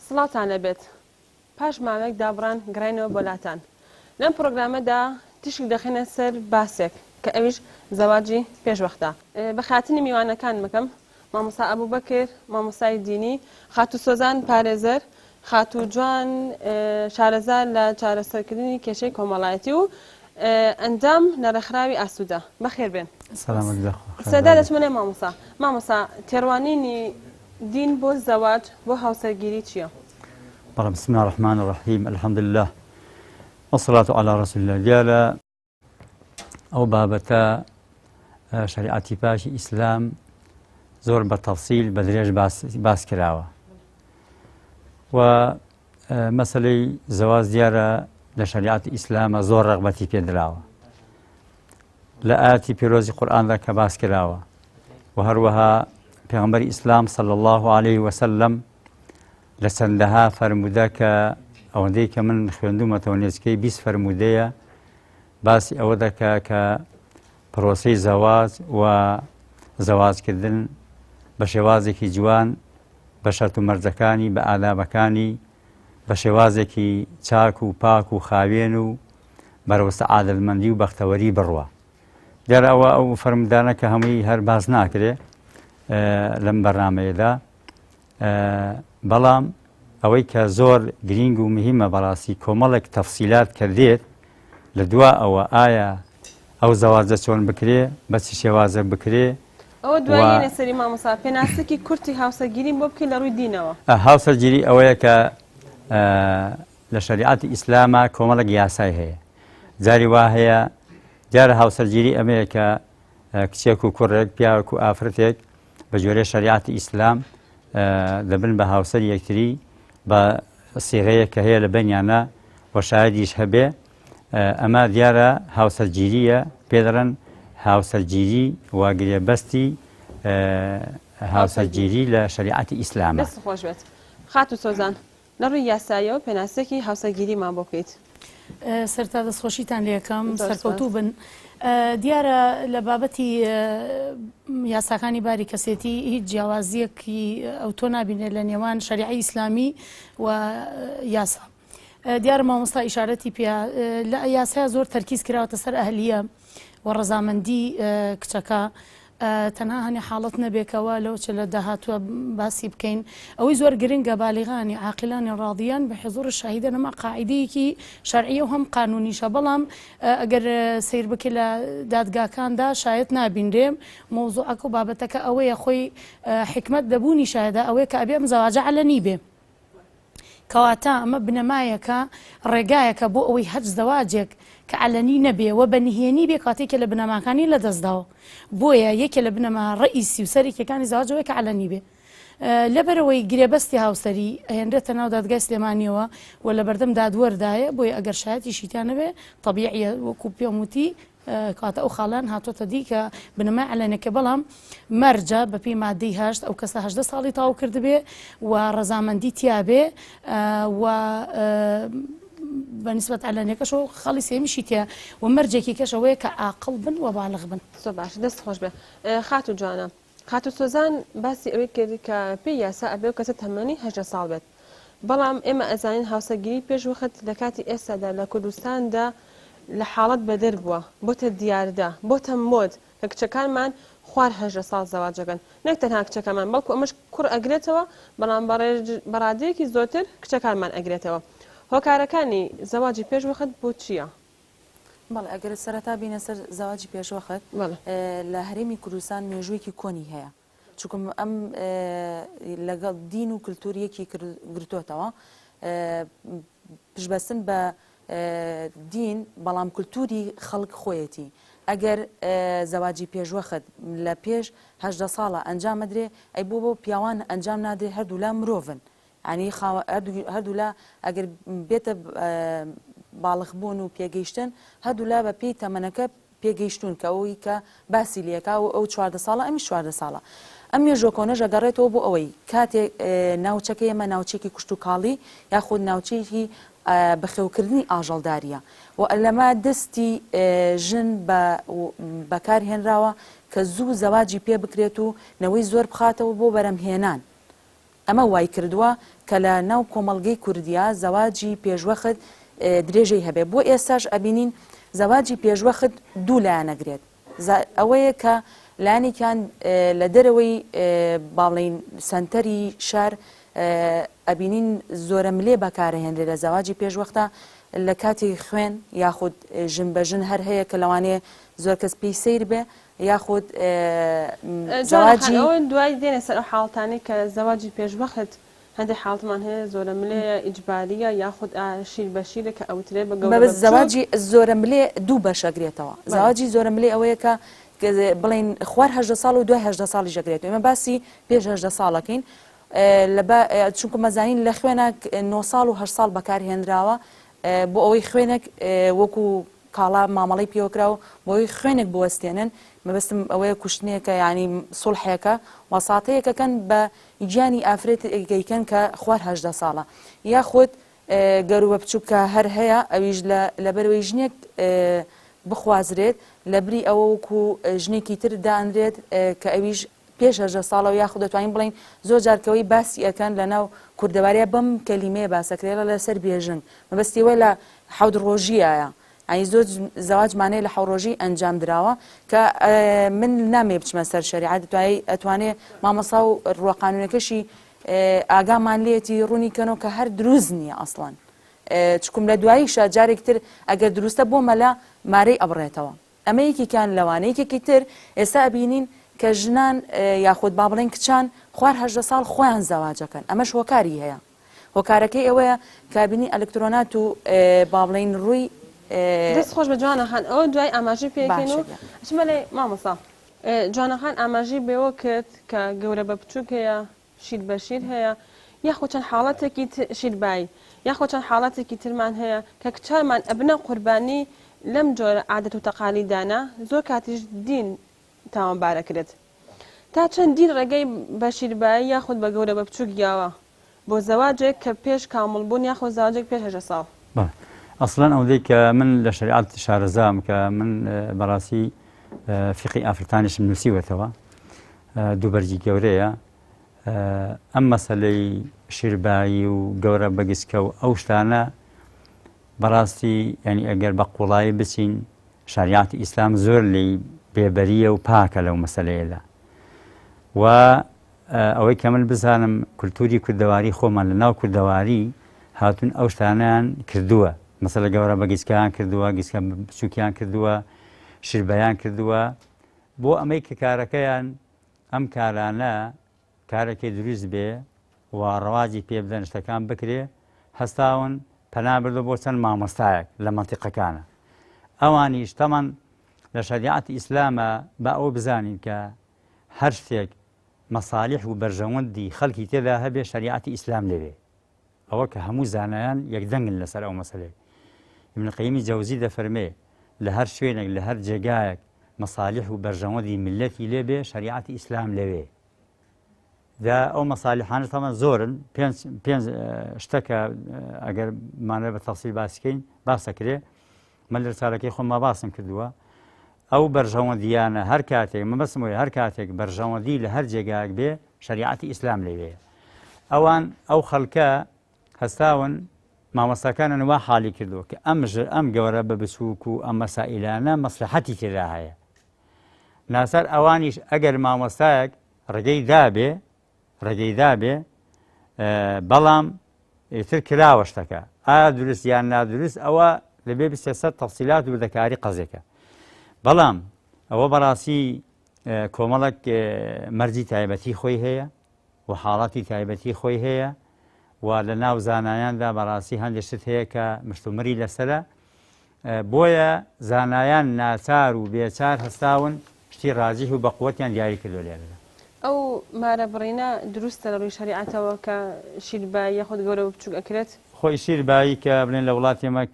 سڵاوتان لێبێت پاش ماوەیەک دابڕان گەڕاینەوە بۆ لاتان لەم پڕۆگرامەدا تیشک دەخەینە سەر باسێک کە ئەویش زەواجی پێش وەختە. بەخاتنی میوانەکان بکەم مامۆستا ئەبوبەکر مامۆستای دینی، خاتوو سۆزان پارێزەر، خاتوو جوان شارەزا لە چارەسەرکردنی کێشەی کۆمەڵایەتی و ئەندام لە ڕێکخراوی ئاسوودە. بەخێر بێن. سەلامەت بێ خوا. سەرەتا دەچمە لای مامۆستا. مامۆستا تێڕوانینی دین بۆ زەواج بۆ هاوسەرگیری چییە؟ بەڵێ بسم الله الرحمن الرحیم الحمد لله والصلاة علی رسول الله دیارە ئەو بابەتە شەریعەتی پاکی ئیسلام زۆر بە تەفسیل بە درێژ باس کراوە و مەسلەی زەواز دیارە لە شەریعەتی ئیسلامە زۆر ڕغبەتی پێدراوە لە ئاەتی پیرۆزی قورآاندا کە باس کراوە و هەروەها پێغمبەری ئیسلام صلى الله عليه وسلم لە چەندەها فەرموودە کە ئەوەندەی کە من خوێندومەتەوە نێزیکەی 20 فەرموودەیە باسی ئەوە دەکا کە پرۆسەی زەواج و زەواجکردن بە شێوازێکی جوان بە شەرت و مەرجەکانی بە ئادابەکانی بە شێوازێکی چاک و پاک و خاوێن و بەرەو سەعادەتمەندی و بەختەوەری بڕوا دیارە ئەوە ئەو فەرمودانە کە هەمووی هەر باس ناکرێ لەم بەرنمەیەدا بەڵام ئەوەی کە زۆر گرینگ و مهمە بەڕاستی کۆمەڵێک تەفسیلات کە دێت لە دوا ئەوە ئایا ئەو زەواجە چۆن بکرێ بە چ شێوازە بکرێ ئەوە دوایینە سەری مامۆسا پێناسەکی کورتی هاوسەرگیریم بۆ بکەی لە ڕووی دینەوە. هاوسەرگیری ئەوەیە کە لە شەریعەتی ئیسلاما کۆمەڵێک یاسای هەیە جاری وا هەیە دیارە هاوسەرگیری ئەمەیە کە کچێک و کوڕێک پیاوێک و ئافرەتێک بە جۆرەی شەریعەتی ئیسلام دەبن بە هاوسەری یەکتری بە سیغەیەک کە هەیە لە بەینیانە و شایدیش هەبێ ئەمە دیارە هاوسەرگیریە پێ دەڵێن هاوسەرگیری و گرێبەستی هاوسەرگیری لە شەریعەتی ئیسلامە. دەست خۆش بێت خاتوو سۆزان. لە ڕووی یاساییەوە پێناسەیەکی هاوسەرگیریمان بۆ بکەیت. سەرتا دەستخۆشیتان لێکەم سەرکەوتوو بن. دیارە لە بابەتی یاساکانی باری کەسێتی هیچ جیاوازیەکی ئەوتۆ نابینێت لە نێوان شەریعەی ئیسلامی و یاسا. دیارە مامۆستا ئیشارەتی پێ لە یاسای زۆر تەرکیز کراوەتە سەر ئەهلیە و ڕەزامەندی کچەکە تەنها هەنێ حاڵەت نەبێ کەوا لەوە چێ لە داهاتووە باسی بکەین ئەوەی زۆر گرنگە بالیغانی عاقلانی ڕاضیان بە حضور الشاهدین ئەمە قاعیدەیەکی شەرعیە و هەم قانونیشە بەڵام ئەگەر سەیر بکەی لە دادگاکاندا شایەت نابینرێ مەوزوعەکە و بابەتەکە ئەوەیە خۆی حیکمەت لە بوونی شایەدا ئەوەیە کە ئەبێ ئەم زەواجە عەلەنی بێ کەواتە ئەمە بنەمایەکە، ڕێگایەکە بۆ ئەوەی هەچ زەواجێک کە عەلەنی نەبێ و بە نهێنی بێ کەواتە یەکێ لە بنەماکانی لە دەست داوە. بۆیە یەکێ لە بنەما ڕەئیسی و سەرەکیەکانی زەواج ئەوەیە کە عەلەنی بێ. لەبەرئەوەی گرێبەستی هاوسەری ئەهێنرێتە ناو دادگای سلێمانیەوە و لەبەردەم دادوەردایە، بۆیە ئەگەر شایەتیشی تیا نەبێ تەبیعیە وەکو پێم وتی کەواتە ئەو خاڵەیان هاتۆتە دی کە بنەمای عەلەنەکە بەڵام مەرجە بەپێی مادەی هەشت ئەو کەسە 18 ساڵی تاو کردبێ و ڕەزامەندی تیابێ و بە نسبەت عەلەنەکەشەوە خاڵی سێمیشی تیا و مەرجێکی کەشەوەیە کە عاقڵ بن و بالغ بن. زۆر باشە دەست خۆش بێ خاتوو جوانە. خاتوو سۆزان باسی ئەوەی کرد کە پێی یاسا ئەبێ ئەو کەسە تەمەنی 18 ساڵ بێت بەڵام ئێمە ئەزانین هاوسەرگیری پێش وەخت لە کاتی ئێستادا لە کوردستاندا لە حاڵەت بەدەر بووە بۆتە دیاردە بۆتە مۆد کە کچەکانمان خوار 18 ساڵ زەواج ئەکەن نەک تەنها کچەکانمان بەڵکو ئەمەش کوڕ ئەگرێتەوە بەڵام بە ڕادەیەکی زۆرتر کچەکانمان ئەگرێتەوە هۆکارەکانی زەواجی پێش وەخت بۆ چییە؟ بەڵێ ئەگەر سەرەتا بینە سەر زەواجی پێشوەخت لە هەرێمی کوردستان مێژوویەکی کۆنی هەیە چونکم ئەم لەگەڵ دین و کللتور یەکی گرتوتەوە پشبەستن بە دین بەڵام کللتوری خەڵک خۆیەتی ئەگەر زەواجی پێشوەخت لە پێش هەدە ساڵە ئەنجام مەدرێ ئەی بۆ بۆ پیاوان ئەنجام نادرێ هەردوولا مرۆڤن یانی خاوە هەردوولا ئەگەر بێتە باڵغ بوون و پێگەیشتن هەردوولا بە پێی تەمەنەکە پێگەیشتوون کە ئەوەی کە باسی لەکا و ئەو 14 ساڵە ئەمی 14 ساڵە ئەم مێژوە کۆنەش ئەگەڕێتەوە بۆ ئەوەی کاتێک ناوچەکە ئێمە ناوچێکی کشتوکاڵی یاخود ناوچەیەکی بەخێوکردنی ئاژەڵداریە و لەمە دەستی ژن بە بەکار هێنراوە کە زوو زەواجی پێ بکرێت و نەوەی زۆر بخاتەوە بۆ بەرەمهێنان. ئەمە وای کردووە کە لە ناو کۆمەڵگەی کوردیا زەواجی پێشوەخت درێژەی هەبێ بۆ ئێستاش ئەبینین زەواجی پێشوەخت دوو لایەن ئەگرێت ئەوەیە کە لایەنێکیان لە دەرەوەی با بڵێین سەنتەری شار ئەبینین زۆرەملێ بەکارەهێنرێ لە زەواجی پێشوەختە لە کاتی خوێن یاخود ژن بە ژن هەر هەیە کە لەوانەیە زۆر کەس پێی سەیر بێ یاخود زەواجی ئەوە دوای دێنە سەر ئەو حاڵتانەی کە زەواجی پێشوەخت هەندێک حاڵتمان هەیە زۆرەملێیە ئیجباریە یاخود شیر بە شیرە کە ئەوترێ بە گەورە بە مەبەست بچووک. زەواجی زۆرەملێ دوو بەش ئەگرێتەوە بەڵێ. زەواجی زۆرەملێ ئەوەیە کە بڵێین خوار 18 ساڵ و دوای 18 ساڵیش ئەگرێتەوە ئێمە باسی پێش 18 ساڵ ئەکەین لە با چونکە مەزانین لە خوێنە 9 ساڵ و 8 ساڵ بەکارهێنراوە بۆ ئەوەی خوێنێک وەکو کاڵا مامەڵەی پێوە کرا و بۆی خوێنێک بوەستێنن مەبەستم ئەوەیە کوشتنێکە یانی سوڵحێکە وەساتەیەکەکەن بە گیانی ئافرەتێکەیکەن کە خوار 18 ساڵە یاخود گەروبە بچووک کە هەر هەیە ئەویش لە لەبەرەوەی ژنێک بخوازرێت لەبری ئەوە وەکو ژنێکی تر دانرێت کە ئەویش پێش 18 ساڵەوە یاخود دەتوانین بڵین زۆر جارکەوەی باسی ئەکەن لە ناو کوردەواریە بەم کەلیمەیە باسەکرێت لەسەر بێژنگ مەبەستیەوە لە حەوت ڕۆژیایە یانی زۆر زەواجمان هەیە لە حەو ڕۆژی ئەنجام دراوە کە من نامێ بچمە سەر شەریعەت دوایی ئەتوانێ مامۆسا و ڕوە قانونەکەشی ئاگامان لێتی ڕوونی کەنەوە کە هەر دروست نییە ئەسڵەن چکم لە دواییشە جارێک تر ئەگەر دروستە بۆ مەلا مارەی ئەبڕێتەوە ئەمە یەکێکیان لەوانە یەکێکی تر ئێستا ئەبینین کە ژنان یاخود با بڵێن کچان خوار 18 ساڵ خۆیان زەواجەکەن ئەمەش هۆکاری هەیە هۆکارەکەی ئەوەیە کابینی ئەلکترۆنات و با بڵێین ڕووی. دەست خۆش بە جوانە خان ئەوە دوای ئاماژەی پێکەین و ئەچمە لای مامۆستا. جوانە خان ئاماژەی بەوە کرد کە گەورە بە بچوک هەیە شیر بە شیر هەیە یاخود چەند حاڵەتێکی شیر بایی یاخود چەند حاڵەتێکی ترمان هەیە کە کچانمان ئەبنە قوربانی لەم جۆرە عادەت و تەقالیدانە زۆر کاتیش دین تاوانبار ئەکرێت تا چەند دین ڕێگەی بە شیربایی یاخود بە گەورە بە بچوک یاوە بۆ زەواجێک کە پێش کامڵ بوون یاخود زەواجێک پێش 18 ساڵ؟ بەڵێ ئەسڵەن ئەوەندەی کە من لە شەریعەت شارەزام کە من بەڕاستی فیقی ئافرەتانیشم نووسیوەتەوە دوو بەرگی گەورەیە ئەم مەسەلەی شیربایی و گەورە بەگسکە و ئەو شتانە بەڕاستی یانی ئەگەر بە قوڵایی بچین شەریعەتی ئیسلام زۆر لێی بێبەریە و پاکە لەو مەسەلەیەدا و ئەوەی کە من بزانم کولتوری کوردەواری خۆمان لە ناو کوردەواری هاتون ئەو شتانیان کردووە مەسەلە گەورە بە گیسکیان کردووە گیسکە بچووکیان کردووە شیربەیان کردووە بۆ ئەمەی کە کارەکەیان ئەم کارانە کارەکەی دروست بێ و ڕەواجی پێ بدەن شتەکان بکرێ هەستاون پەنا بردو بۆ چەند مامۆستایەک لە مەنتیقەکانە ئەوانیش تەمان لە شەریعەتی ئیسلامە با ئەوە بزانین کە هەر شتێک مەسالیح و بەرژەوەندی خەڵکی تێدا هەبێ شەریعەتی ئیسلام لەوێ ئەوە کە هەموو زانایان یەکدەنگن لەسەر ئەو مەسەلەیە. ئیبن قەیمی جەوزی دەفەرمێ، لە هەر شوێنێک لە هەر جێگایەک مەسالیح و بەرژەوەندی میللەتی لێ بێ شەریعەتی ئیسلام لەوێ. جا ئەو مەسالیحانە تەمان زۆرن پێنج پێنج شتە کە ئەگەر مانە بە تەفسیل باسکەین باسەکرێ من لە رسالەکەی خۆم ما باسم کردووە ئەو بەرژەوەندیانە هەر کاتێک مەبەستم ئەوەیە هەر کاتێک بەرژەوەندی لە هەر جێگایەک بێ شەریعەتی ئیسلام لەوێیە ئەوان ئەو خەڵکە هەستاون مامۆستاکانیان وا حالی کردووە کە ئەم ژ ئەم گەورە بە بچووک و ئەم مەسائیلانە مەسلحەتی تێدا هەیە ناسار ئەوانیش ئەگەر مامۆستایەک ڕێگەی دابێ ڕێگەی دابێ بەڵام ئیتر کراوە شتەکە ئایا دروست یان نادروست ئەوە دەبێ بچێت سەر تەفسیلات و وردەکاری قەزێکە بەڵام ئەوە بەڕاستی کۆمەڵک مەرجی تایبەتی خۆی هەیە و حاڵەتی تایبەتی خۆی هەیە و لە ناو زانایاندا بەڕاستی هەندێک شت هەیە کە مشتومڕی لەسرە بۆیە زانایان ناچار و بێچار هەستاون شتی ڕاجیح و بەقوەتیان دیاری کردوە لێرەدا. ئەو مارە بڕینە دروستە لە ڕووی شەریعەتەوە کە شیر بایی یاخود گەورە و بچوک ئەکرێت؟ خۆی شیر بایی کە بڵێن لە وڵاتی ئێمە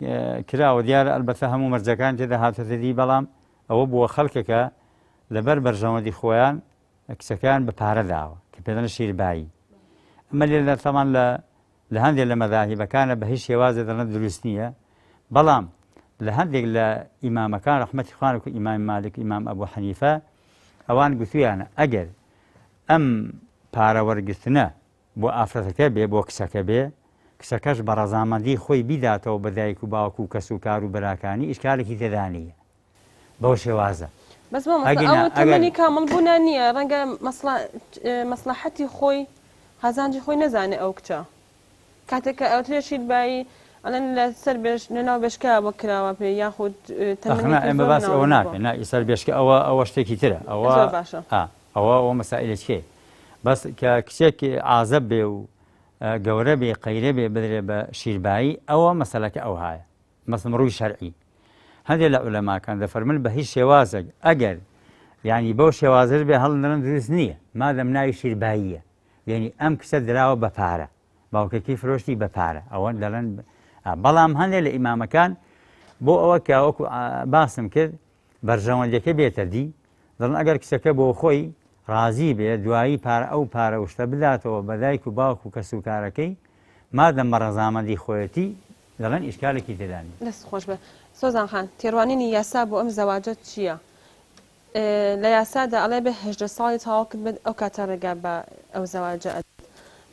کراوە دیارە ئەلبەتە هەموو مەرجەکان تێدا هاتۆتە دی بەڵام ئەوە بووە خەڵکەکە لەبەر بەرژەوەندی خۆیان کچەکەیان بە پارە داوە کە پێدەن شیر بایی ئەمە لێرەدا تەمان لە لە هەندێک لە مەزاهیبەکانە بە هیچ شێوازێ دەڵێن دروست نییە، بەڵام لە هەندێک لە ئیمامەکان ڕەحمەتی خوان وەکو ئیمام مالک ئیمام ئەبوو حەنیفە ئەوان گوتویانە ئەگەر ئەم پارە وەرگرتنە. بۆ ئافرەتەکە بێ بۆ کچەکە بێ کچەکەش بە ڕەزامەندی خۆی بیداتەوە بە دایک و باوک و کەس و کار و براکانی ئیشکالێکی تێدا نییە بەو شێوازە. بەس مامۆستا ئەگینا ئەوە ئەگەر تەمەنی کامڵ بوونا نییە ڕەنگە مەسڵە مەسڵەحەتی خۆی قازانجی خۆی نەزانێ ئەو کچە کاتێک کە ئەوترێ شیر بایی ئەڵێن لە سەر بێش لە ناو بێشکە بۆ کراوە پێ یاخود ئەخ نا تەمەنێکی ئێمە زۆر باسی مناڵ ئەوە بووە ناکەین نا ئی سەر بێشکە ئەوە ئەوە شتێکی ترە ئەوە زۆر باشە. ئا ئەوە ئەوە مەسائیلێکیە بەس کە کچێک عازەب بێ و گەورە بێ قەیرە بێ بدرێ بە شیربایی ئەوە مەسەلەکە ئەوهایە مەسم ڕووی شەرعی هەندێک لە عولەماکان دەفەرمن بە هیچ شێوازێک ئەگەر یعنی بەو شێوازش بێ هەڵنرن دروست نییە مادەم ناوی شیرباییە یعنی ئەم کچە دراوە بە پارە باوکەکەی فرۆشتی بە پارە ئەوە دەڵێن بەڵام هەندێک لە ئیمامەکان بۆ ئەوە کە وەکو باسم کرد بەرژەوەندیەکە بێتە دی، دەڵێن ئەگەر کچەکە بۆ خۆی ڕازی بێ دوایی پارە ئەو پارە و شتە بداتەوە بە دایک و باوک و کەس و کارەکەی مادەم بە ڕەزامەندی خۆیەتی دەڵێن ئیشکالێکی تێدا نیە. دەست خۆش بێ سۆزان خان تێڕوانینی یاسا بۆ ئەم زەواجە چیە؟ لە یاسادا ئەڵێ بێ 18 ساڵی تەواو کردبێت ئەو کاتە ڕێگا بە ئەو زەواجە ئەدات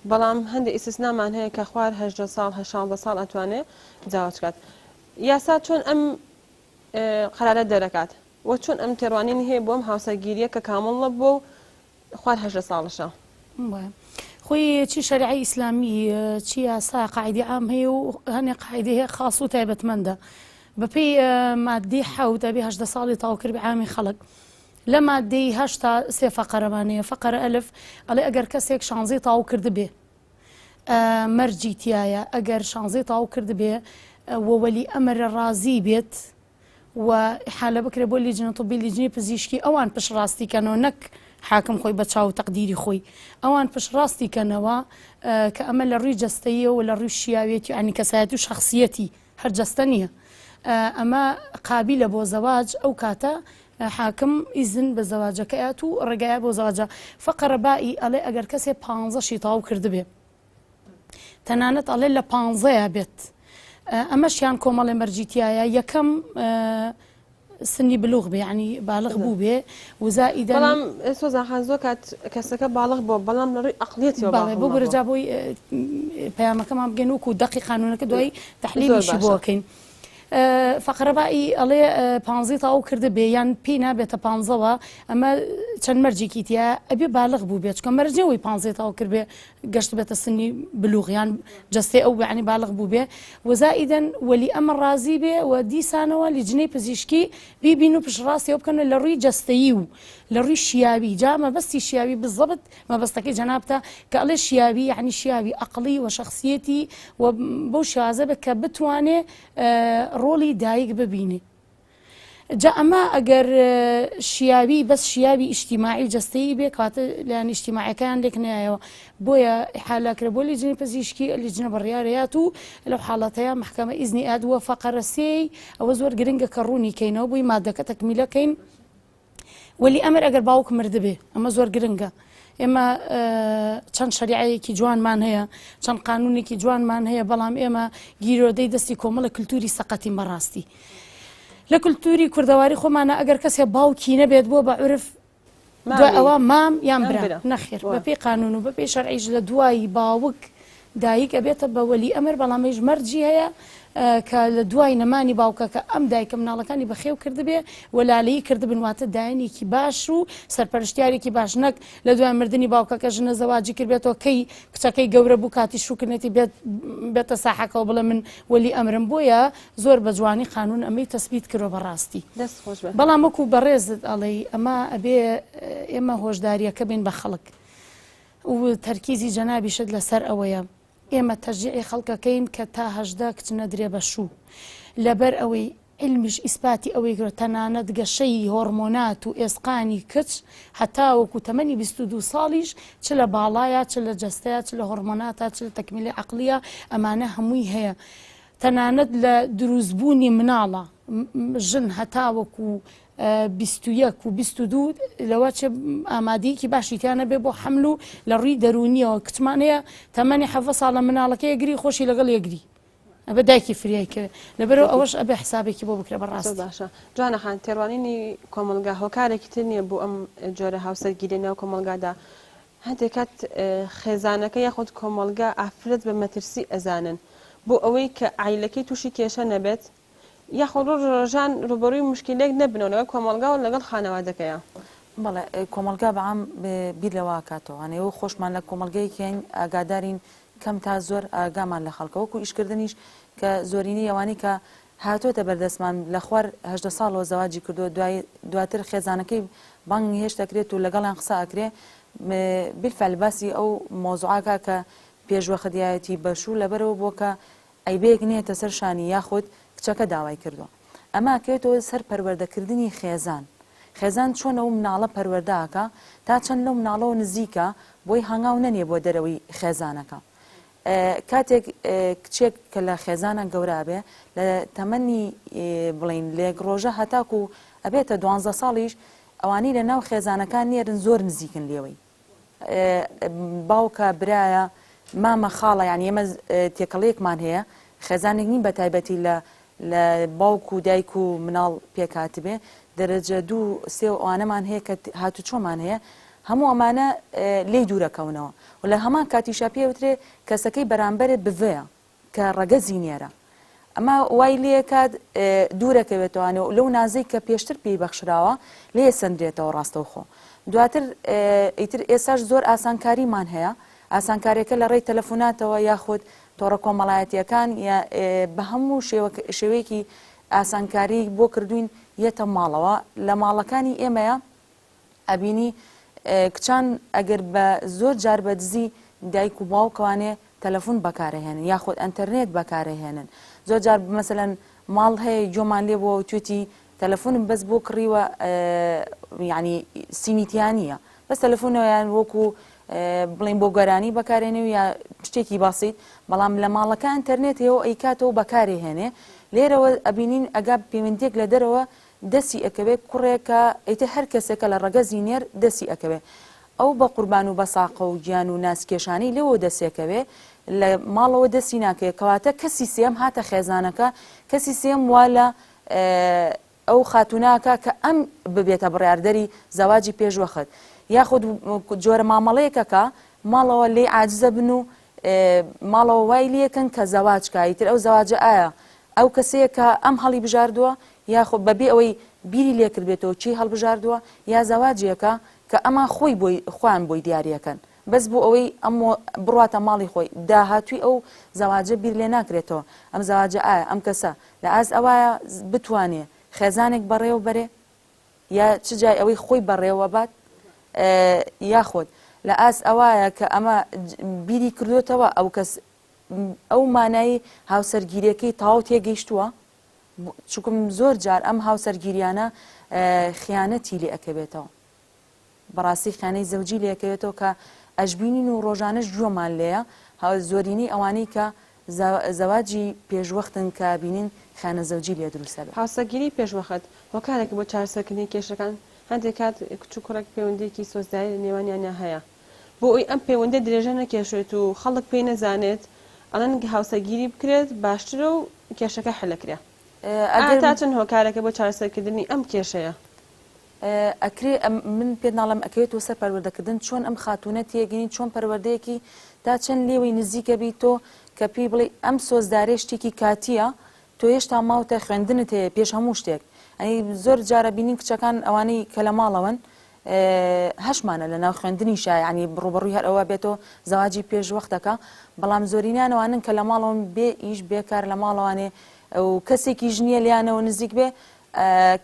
بەڵام هەندێک ئیستسنامان هەیە کە خوار 18 ساڵ 16 ساڵ ئەتوانێ زەواج کات یاسا چۆن ئەم قەرارە دەرەکات وە چۆن ئەم تێڕوانینی هەیە بۆ ئەم هاوسەرگیریە کە کامڵ نەبووە و خوار 18 ساڵشە؟ خۆی چی شەریعەی ئیسلامی چی یاسا قاعیدەی عام هەیە و هەنێ قاعیدەی هەیە خاص و تایبەتمەندە بەپێی مادەی حەوت ئەبێ 18 ساڵی تەواو کردبێ عامی خەڵک لە مادەی هەشتا سێ فەقەرەمان هەیە فەقەرە ئەلف ئەڵێ ئەگەر کەسێک شانزەی تەواو کردبێ مەرجی تیایە ئەگەر شانزەی تەواو کردبێ و وەلی ئەمر ڕازی بێت و ئیحالە بکرێت بۆ لیجنە طبی لیجنەی پزیشکی ئەوان پشتڕاستی کەنەوە نەک حاکم خۆی بە چاو و تەقدیری خۆی ئەوان پشتڕاستی کەنەوە کە ئەمە لە ڕووی جەستەییەوە لە ڕووی شیاوێتی ینی کەسایەتی و شخصیەتی هەر جەستە نییە ئەمە قابیلە بۆ زەواج ئەو کاتە حاکم ئیزن بە زەواجەکە ئەیات و ڕێگایە بۆ زەواجە فەقەرە بائی ئەڵێ ئەگەر کەسێ پانزەشی تەواو کردبێ تەنانەت ئەڵێ لە پانزەیا بێت ئەمەشیان کۆمەڵێ مەرجی تایە یەکەم سنی بلوغ بێ ینی بالغ بوو بێ وزائیدەن بەڵام سۆزان خان زۆر کات کەسەکە باڵغ بووە بەڵام لە ڕووی ئەقڵیەتەوە بەڵێ باڵغ ببورە نەبووە جا بۆی پەیامەکەمان بگەین وەکو دەقی قانونەکە دوای زۆر تەحلیلیشی بۆ باشە ئەکەین فەقرە بائی ئەڵێ پانزەی تەواو کردبێ یان پێی نابێتە پانزەوە ئەمە چەند مەرجێکی تیا ئەبێ بالغ بوو بێت چکە مەرج نییە پانزەی تەواو کردبێ گەشت بێتە سنی بلوغ یان جەستەی ئەو یعنی بالغ بوو بێ وزائیدەن وەلی ئەمر ڕازی بێ و دیسانەوە لیجنەی پزیشکی بیبین و پشتڕاستیەوە بکەن لە ڕووی جەستەیی و لە ڕووی شیاوی جا مەبەستی شیاوی بزەبت مەبەستەکەی جەنابتە کە ئەڵێ شیاوی یعنی شیاوی ئەقڵی و شەخسیەتی و بەو شێوازە بێت کە بتوانێ ڕۆڵی دایک ببینێ جا ئەمە ئەگەر شیاوی بەس شیاوی ئیجتیماعی و جەستەیی بێ کەواتە لایەن ئیجتیماعیەکەیان لێک نایەوە بۆیە ئیحالە کرا بۆ لیجنەی پزیشکی لیجنە بڕیارەیات و لەو حاڵەتەیە مەحکەمە ئیزنی ئاد وە فەقەرە سێی ئەوە زۆر گرنگە کە ڕوونی کەینەوە بۆی مادەکە تەکمیلە کەین وەلی ئەمر ئەگەر باوک مردبێ ئەمە زۆر گرنگە ئێمە چەند شەریعەیەکی جوانمان هەیە چەند قانونێکی جوانمان هەیە بەڵام ئێمە گیرۆدەی دەستی کۆمەڵە کللتوری سەقەتین بەڕاستی لە کللتوری کوردەواری خۆمانە ئەگەر کەسێ باوکی نەبێت بۆ بە عرف دوای ئەوە مام یان برا نەخێر بەپێی قانون و بەپێی شەرعیش لە دوای باوک دایک ئەبێتە بە وەلی ئەمر بەڵام ئەویش مەرجی هەیە کە لە دوای نەمانی باوکەکە ئەم دایکە مناڵەکانی بەخێو کردبێ و لالەیی کردبن واتە دایەنێکی باش و سەرپەرشتیارێکی باش نەک لە دوای مردنی باوکەکە ژنە زەواجی کردبێتەوە کەی کچەکەی گەورە بوو کاتی شوکردنێتی بێت بێتە ساحەکەەوە بڵێ من وەلی ئەمرم بۆیە زۆر بە جوانی قانون ئەمەی تەسبیت کردوە بەڕاستی دەست خۆش بێ. بەڵام وەکو بەڕێزت ئەڵێی ئەمە ئەبێ ئێمە هۆشداریەکە بین بە خەڵک و تەرکیزی جەنابیشت لەسەر ئەوەیە ئێمە تەشجیعی خەڵکەکەین کە تا 18 کچ نەدرێ بە شوو لەبەر ئەوەی عیلمیش ئیسپاتی ئەوەی کرد تەنانەت گەشەی هۆڕمۆنات و ئێسقانی کچ هەتاوەکو تەمەنی 22 ساڵیش چ لە باڵایا چ لە جەستەیا چ لە هۆڕمۆناتا چ لە تەکمیلی عەقڵیە ئەمانە هەمووی هەیە تەنانەت لە دروستبوونی مناڵە ژن هەتاوەکو 21 و 22 لەوە چێ ئامادەیەکی باشی تیا نەبێ بۆ حەمل و لە ڕووی دەروونیەوە کچمان هەیە تەمەنی حەڤە ساڵە مناڵەکە یەگری خۆشی لەگەڵ یەگری ئەبێ دایکی فریای کەوێ لەبەرەوە ئەوەش ئەبێ حسابێکی بۆ بکرێ زۆر بەڕاستی. باشە جوانە خان تێڕوانینی کۆمەڵگا هۆکارێکی تر نییە بۆ ئەم جۆرە هاوسەرگیریە ناو کۆمەڵگادا. هەندێک کات خێزانەکە یاخود کۆمەڵگا ئافرەت بە مەترسی ئەزانن بۆ ئەوەی کە عایلەکەی تووشی کێشە نەبێت یاخود ڕۆژ ڕۆژان ڕووبەڕووی موشکیلەیەک نەبنەوە لەگەڵ کۆمەڵگا و لەگەڵ خانەوادەکەیا. بەڵێ کۆمەڵگا بە عام بیر لەوە ئەکاتەوە یانی ئەوە خۆشمان لە کۆمەڵگەیەکین ئاگادارین کەم تا زۆر ئاگامان لە خەڵکە وەکو ئیشکردنیش کە زۆرینەی ئەوانەی کە هاتۆتە بەردەستمان لە خوار 18 ساڵەوە زەواجی کردووە دوای دواتر خێزانەکەی بانگهێشت ئەکرێت و لەگەڵیان قسە ئەکرێ بالفعل باسی ئەو مەوزوعەکە کە پێشوەختیایەتی بەشوو لەبەرەوە بووە کە عەیبەیەک نەیەتە سەر شانی یاخود کچەکە داوای کردووە. ئەمە ئەکەوێتەوە سەر پەروەردەکردنی خێزان. خێزان چۆن ئەو مناڵە پەروەردە ئەکا، تا چەند لەو مناڵەوە نزیکە بۆی هەنگاو نەنێ بۆ دەرەوەی خێزانەکە. کاتێک کچێک کە لە خێزانە گەورە ئەبێ لە تەمەنی بڵێین لە یەک ڕۆژە هەتاکو ئەبێتە دوانزە ساڵیش ئەوانەی لە ناو خێزانەکان نێرن زۆر نزیکن لێوەی. باوکە برایە مامە خاڵە یانی ئێمە تێکەڵەیەکمان هەیە خێزانێک نین بە تایبەتی لە لە باوک و دایک و مناڵ پێکهاتبێ دەرەجە دوو سێ و ئەوانەمان هەیە کە هاتوچۆمان هەیە هەموو ئەمانە لێی دوورەکەونەوە و لە هەمان کاتیشا پێوترێ کەسەکەی بەرامبەرت بڤەیە کە ڕەگەزی نێرە ئەمە وای لێکات دوورەکەوێتەوانێ و لەو نازەی کە پێشتر پێی بەخشراوە لێ سەندرێتەوە ڕاستەوخۆ دواتر ئیتر ئێساش زۆر ئاسانکاریمان هەیە ئاسانکاریەکە لە ڕێی تەلەفوناتەوە یاخود تۆڕە کۆمەڵایەتیەکان بە هەموو شێوەیەکی ئاسانکاری بۆ کردوین یەتە ماڵەوە لە ماڵەکانی ئێمەیە ئەبینی کچان ئەگەر بە زۆر جار بە دزی دایک و باوکەوانێ تەلەفون بەکارەهێنن یاخود ئەنتەرنێت بەکارەهێنن زۆر جار مەسەلەن ماڵ هەیە گۆمان لێ بووە وتوێتی تەلەفونم بەس بۆ کڕیوە یعنی سیمی تیا نییە بەس تەلەفونەوەیان وەکو بڵین بۆ گۆرانی بەکارێنێ و یا شتێکی بەسیت بەڵام لە ماڵەکە ئەنتەرنێت هەیە و ئەیکاتەوە بەکارێ هێنێ لێرەوە ئەبینین ئەگا پەیوەندیەک لە دەرەوە دەسی ئەکەوێ کوڕێکە ئیتر هەر کەسێکە لە ڕەگەزی نێر دەسی ئەکەوێ ئەو بە قوربان و بە ساقە و گیان و ناز کێشانەی لێوە دەسێکەوێ لە ماڵەوە دەسی ناکەوێ کەواتە کەسی سێم هاتە خێزانەکە کەسی سێم وا لە ئەو خاتوناکە کە ئەم ببێتە بڕیاردەری زەواجی پێشوەخت یاخود جۆرە مامەڵەیەکەکە ماڵەوە لێی عاجزە بن و ماڵەوە وای لێکەن کە زەواج کا ئیتر ئەو زەواجە ئایا ئەو کەسەیە کە ئەم هەڵی بژاردووە یاخۆ بەبێ ئەوەی بیری لێکردبێتەوە کێی هەڵبژاردووە یا زەواجێکە کە ئەمان خۆی بۆی خۆیان بۆی دیاریەکەن بەس بۆ ئەوەی ئەم بڕواتە ماڵی خۆی داهاتووی ئەو زەواجە بیر لێ ناکرێتەوە ئەم زەواجە ئایا ئەم کەسە لە ئاست ئەوایە بتوانێ خێزانێک بەڕێوە بەرێ یا چ جای ئەوەی خۆی بەڕێوە بات یاخود لە ئاست ئەوایە کە ئەمە بیری کردوێتەوە ئەو کەس ئەو مانای هاوسەرگیریەکەی تەواو تێگەیشتووە چونکم زۆر جار ئەم هاوسەرگیریانە خیانەتی لێ ئەکەوێتەوە بەڕاستی خیانەی زەوجی لێ ئەکەوێتەوە کە ئەشبینین و ڕۆژانەش گوێمان لێیە زۆرینەی ئەوانەی کە زەواجی پێشوەختن کە بینین خیانە زەوجی لێ دروستە بێ. هاوسەرگیری پێشوەخت هۆکارێکە بۆ چارەسەرکردنی کێشەکان، هەندێک کات کچ و کوڕێک پەیوەندییەکی سۆزداری لە نێوانیانیا هەیە، بۆ ئەوەی ئەم پەیوەندیە درێژە نەکێشێت و خەڵک پێی نەزانێت ئەڵێن هاوسەرگیری بکرێت باشترە و کێشەکە حەلەکرێ. ئایا تا چەند هۆکارێکە بۆ چارەسەرکردنی ئەم کێشەیە؟ ئەکرێ من پێت ناڵێم ئەکەوێتەوە سەر پەروەردەکردن چۆن ئەم خاتوونە تێگەین چۆن پەروەردەیەکی تا چەند لێوەی نزیکە بی تۆ کە پێی بڵێ ئەم سۆزدارێ شتێکی کاتیە تۆ هێشتا ماوتە خوێندنت هەیە پێش هەموو شتێک ئەی زۆر جارە بینین کچەکان ئەوانەی کە لە ماڵەوەن هەشمانە لە ناو خوێندنیشا یعنی ڕوبەڕووی هەر ئەوە بێتەوە زەواجی پێش وەختەکە بەڵام زۆرینیان ئەوانن کە لە ماڵەوەن بێ ئیش بێکار لە ماڵەوانێ و کەسێکیش نییە لیانەوە نزیک بێ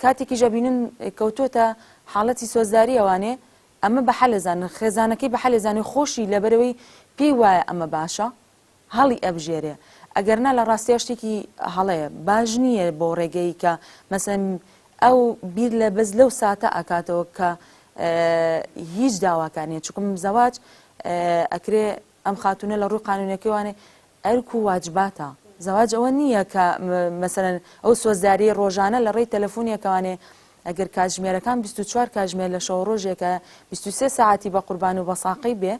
کاتێکیش ئەبینن کەوتۆتە حاڵەتی سۆزداری ئەوانێ ئەمە بە حەل ئەزانن خێزانەکەی بە حەل ئەزانێ خۆشی لەبەرەوەی پێی وایە ئەمە باشە هەڵی ئەبژێرێ ئەگەر نا لە ڕاستیا شتێکی هەڵەیە باش نییە بۆ ڕێگەی کە مەسەن ئەو بیر لە بەس لەو ساتە ئەکاتەوە کە هیچ داواکار نیە چکم زەواج ئەکرێ ئەم خاتونە لە ڕووی قانونەکەوانێ ئەرک و واجباتە زەواج ئەوە نییە کە مەسەلەن ئەو سۆزداریەی ڕۆژانە لە ڕێی تەلەفونێکەوانێ ئەگەر کاتژمێرەکان 24 کاتژمێر لە شەو ڕۆژێکە 23 ساعەتی بە قوربان و بە ساقەی بێ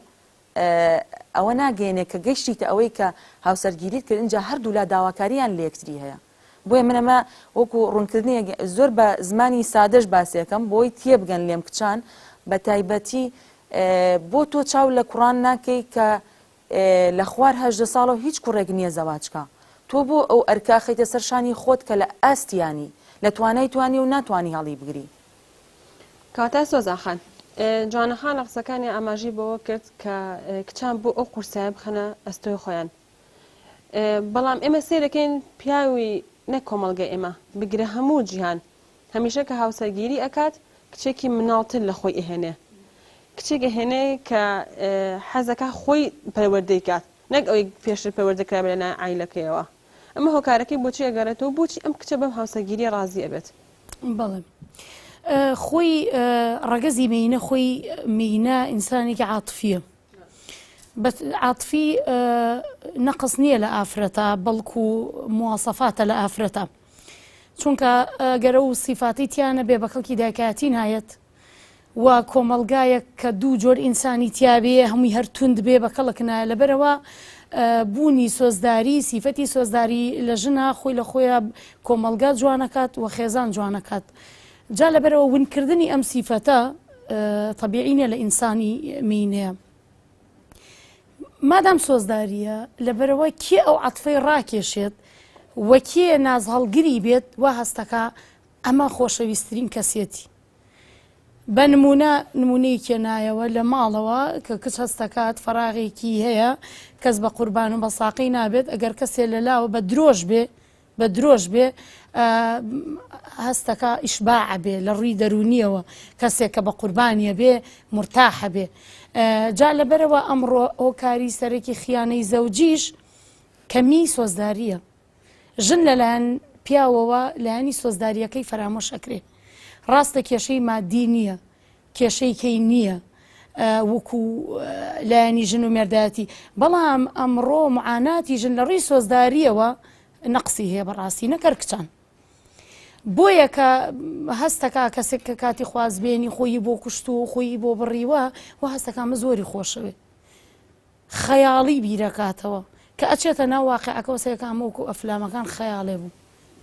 ئەوە ناگەیەنێ کە گەشتیتە ئەوەی کە هاوسەرگیریت کرد ئینجا هەردوولا داواکاریان لە یەکتری هەیە بۆیە من ئەمە وەکو ڕوونکردنێک زۆر بە زمانی سادەش باسیەکەم بۆی تێبگەن لێم کچان بە تایبەتی. بۆ تۆ چاو لە کوڕان ناکەی کە لە خوار 18 ساڵەوە هیچ کوڕێک نییە زەواجکە تۆ بۆ ئەو ئەرکە خەیتە سەر شانی خۆت کە لە ئاستیانی لە توانای توانی و ناتوانی هەڵی بگری. کەواتە سۆزان خان جوانە خان لە قسەکانی ئاماژەی بەوە کرد کە کچان بۆ ئەو قورسایە بخەنە ئەستۆی خۆیان بەڵام ئێمە سەیرەکەین پیاوی نەک کۆمەڵگەی ئێمە بگرە هەموو جیهان هەمیشە کە هاوسەرگیری ئەکات کچێکی مناڵتر لە خۆی ئەهێنێ کچێک ئەهێنێ کە حەزەکە خۆی پەروەردەی کات نەک ئەوەی پێشتر پەروەردە کرابێ لەلایەن عایلەکەیەوە ئەمە هۆکارەکەی بۆچی ئەگەڕێتەوە بۆچی ئەم کچە بەم هاوسەرگیریە ڕازی ئەبێت؟ بەڵێ خۆی ڕەگەزی مێینە خۆی مێینە ئینسانێکی عاتفیە بەس عاتفی نەقص نییە لە ئافرەتە بەڵکو مواسەفاتە لە ئافرەتە چونکە گەرە و سیفاتی تیانە بێ بە کەڵکی دایکایەتی نایەت و کۆمەڵگایەک کە دوو جۆر ئینسانی تیابێ هەمووی هەر توند بێ بە کەڵک نایە لەبەرەوە بوونی سۆزداری سیفەتی سۆزداری لە ژنا خۆی لە خۆیان کۆمەڵگا جوانەکات و خێزان جوانەکات جا لەبەرەوە ونکردنی ئەم سیفەتە تەبیعی نیە لە ئینسانی مینەیە مادام سۆزداریە لەبەرەوە کێ ئەو عەتفەی ڕاکێشێت و کێ نازهەڵگری بێت وا هەستەکا ئەمە خۆشەویسترین کەسێتی بە نمونە نمونەیەکی نایەوە لە ماڵەوە کە کچ هەستەکات فەراغێکی هەیە کەس بە قوربان و بە ساقی نابێت ئەگەر کەسێ لە لاوە بە درۆژ بێ بە درۆش بێ هەستەکا ئیشباع بێ لە ڕووی دەروونیەوە کەسێک کە بە قوربانیە بێ مرتاحە بێ جا لەبەرەوە ئەمڕۆ هۆکاری سەرەکی خیانەی زەوجیش کەمی سۆزداریە ژن لەلایەن پیاوەوە لایەنی سۆزداریەکەی فەرامۆش ئەکرێ ڕاستە کێشەی مادی نییە کێشەی کەی نییە وەکو لایەنی ژن و مێردایەتی بەڵام ئەمڕۆ معاناتی ژن لە ڕووی سۆزداریەوە نەقسی هەیە بەڕاستی نەکەر کچان بۆیە کە هەستەکە کەسێک کە کاتی خوازبێنی خۆی بۆ کوشت و خۆی بۆ بڕیوە و هەستەکە مە زۆری خۆشەوێ خەیاڵی بیرەکاتەوە کە ئەچێتە ناو واقیعەکەوە سەیرەکا ئەمە وەکو ئەفلامەکان خەیاڵێ بوو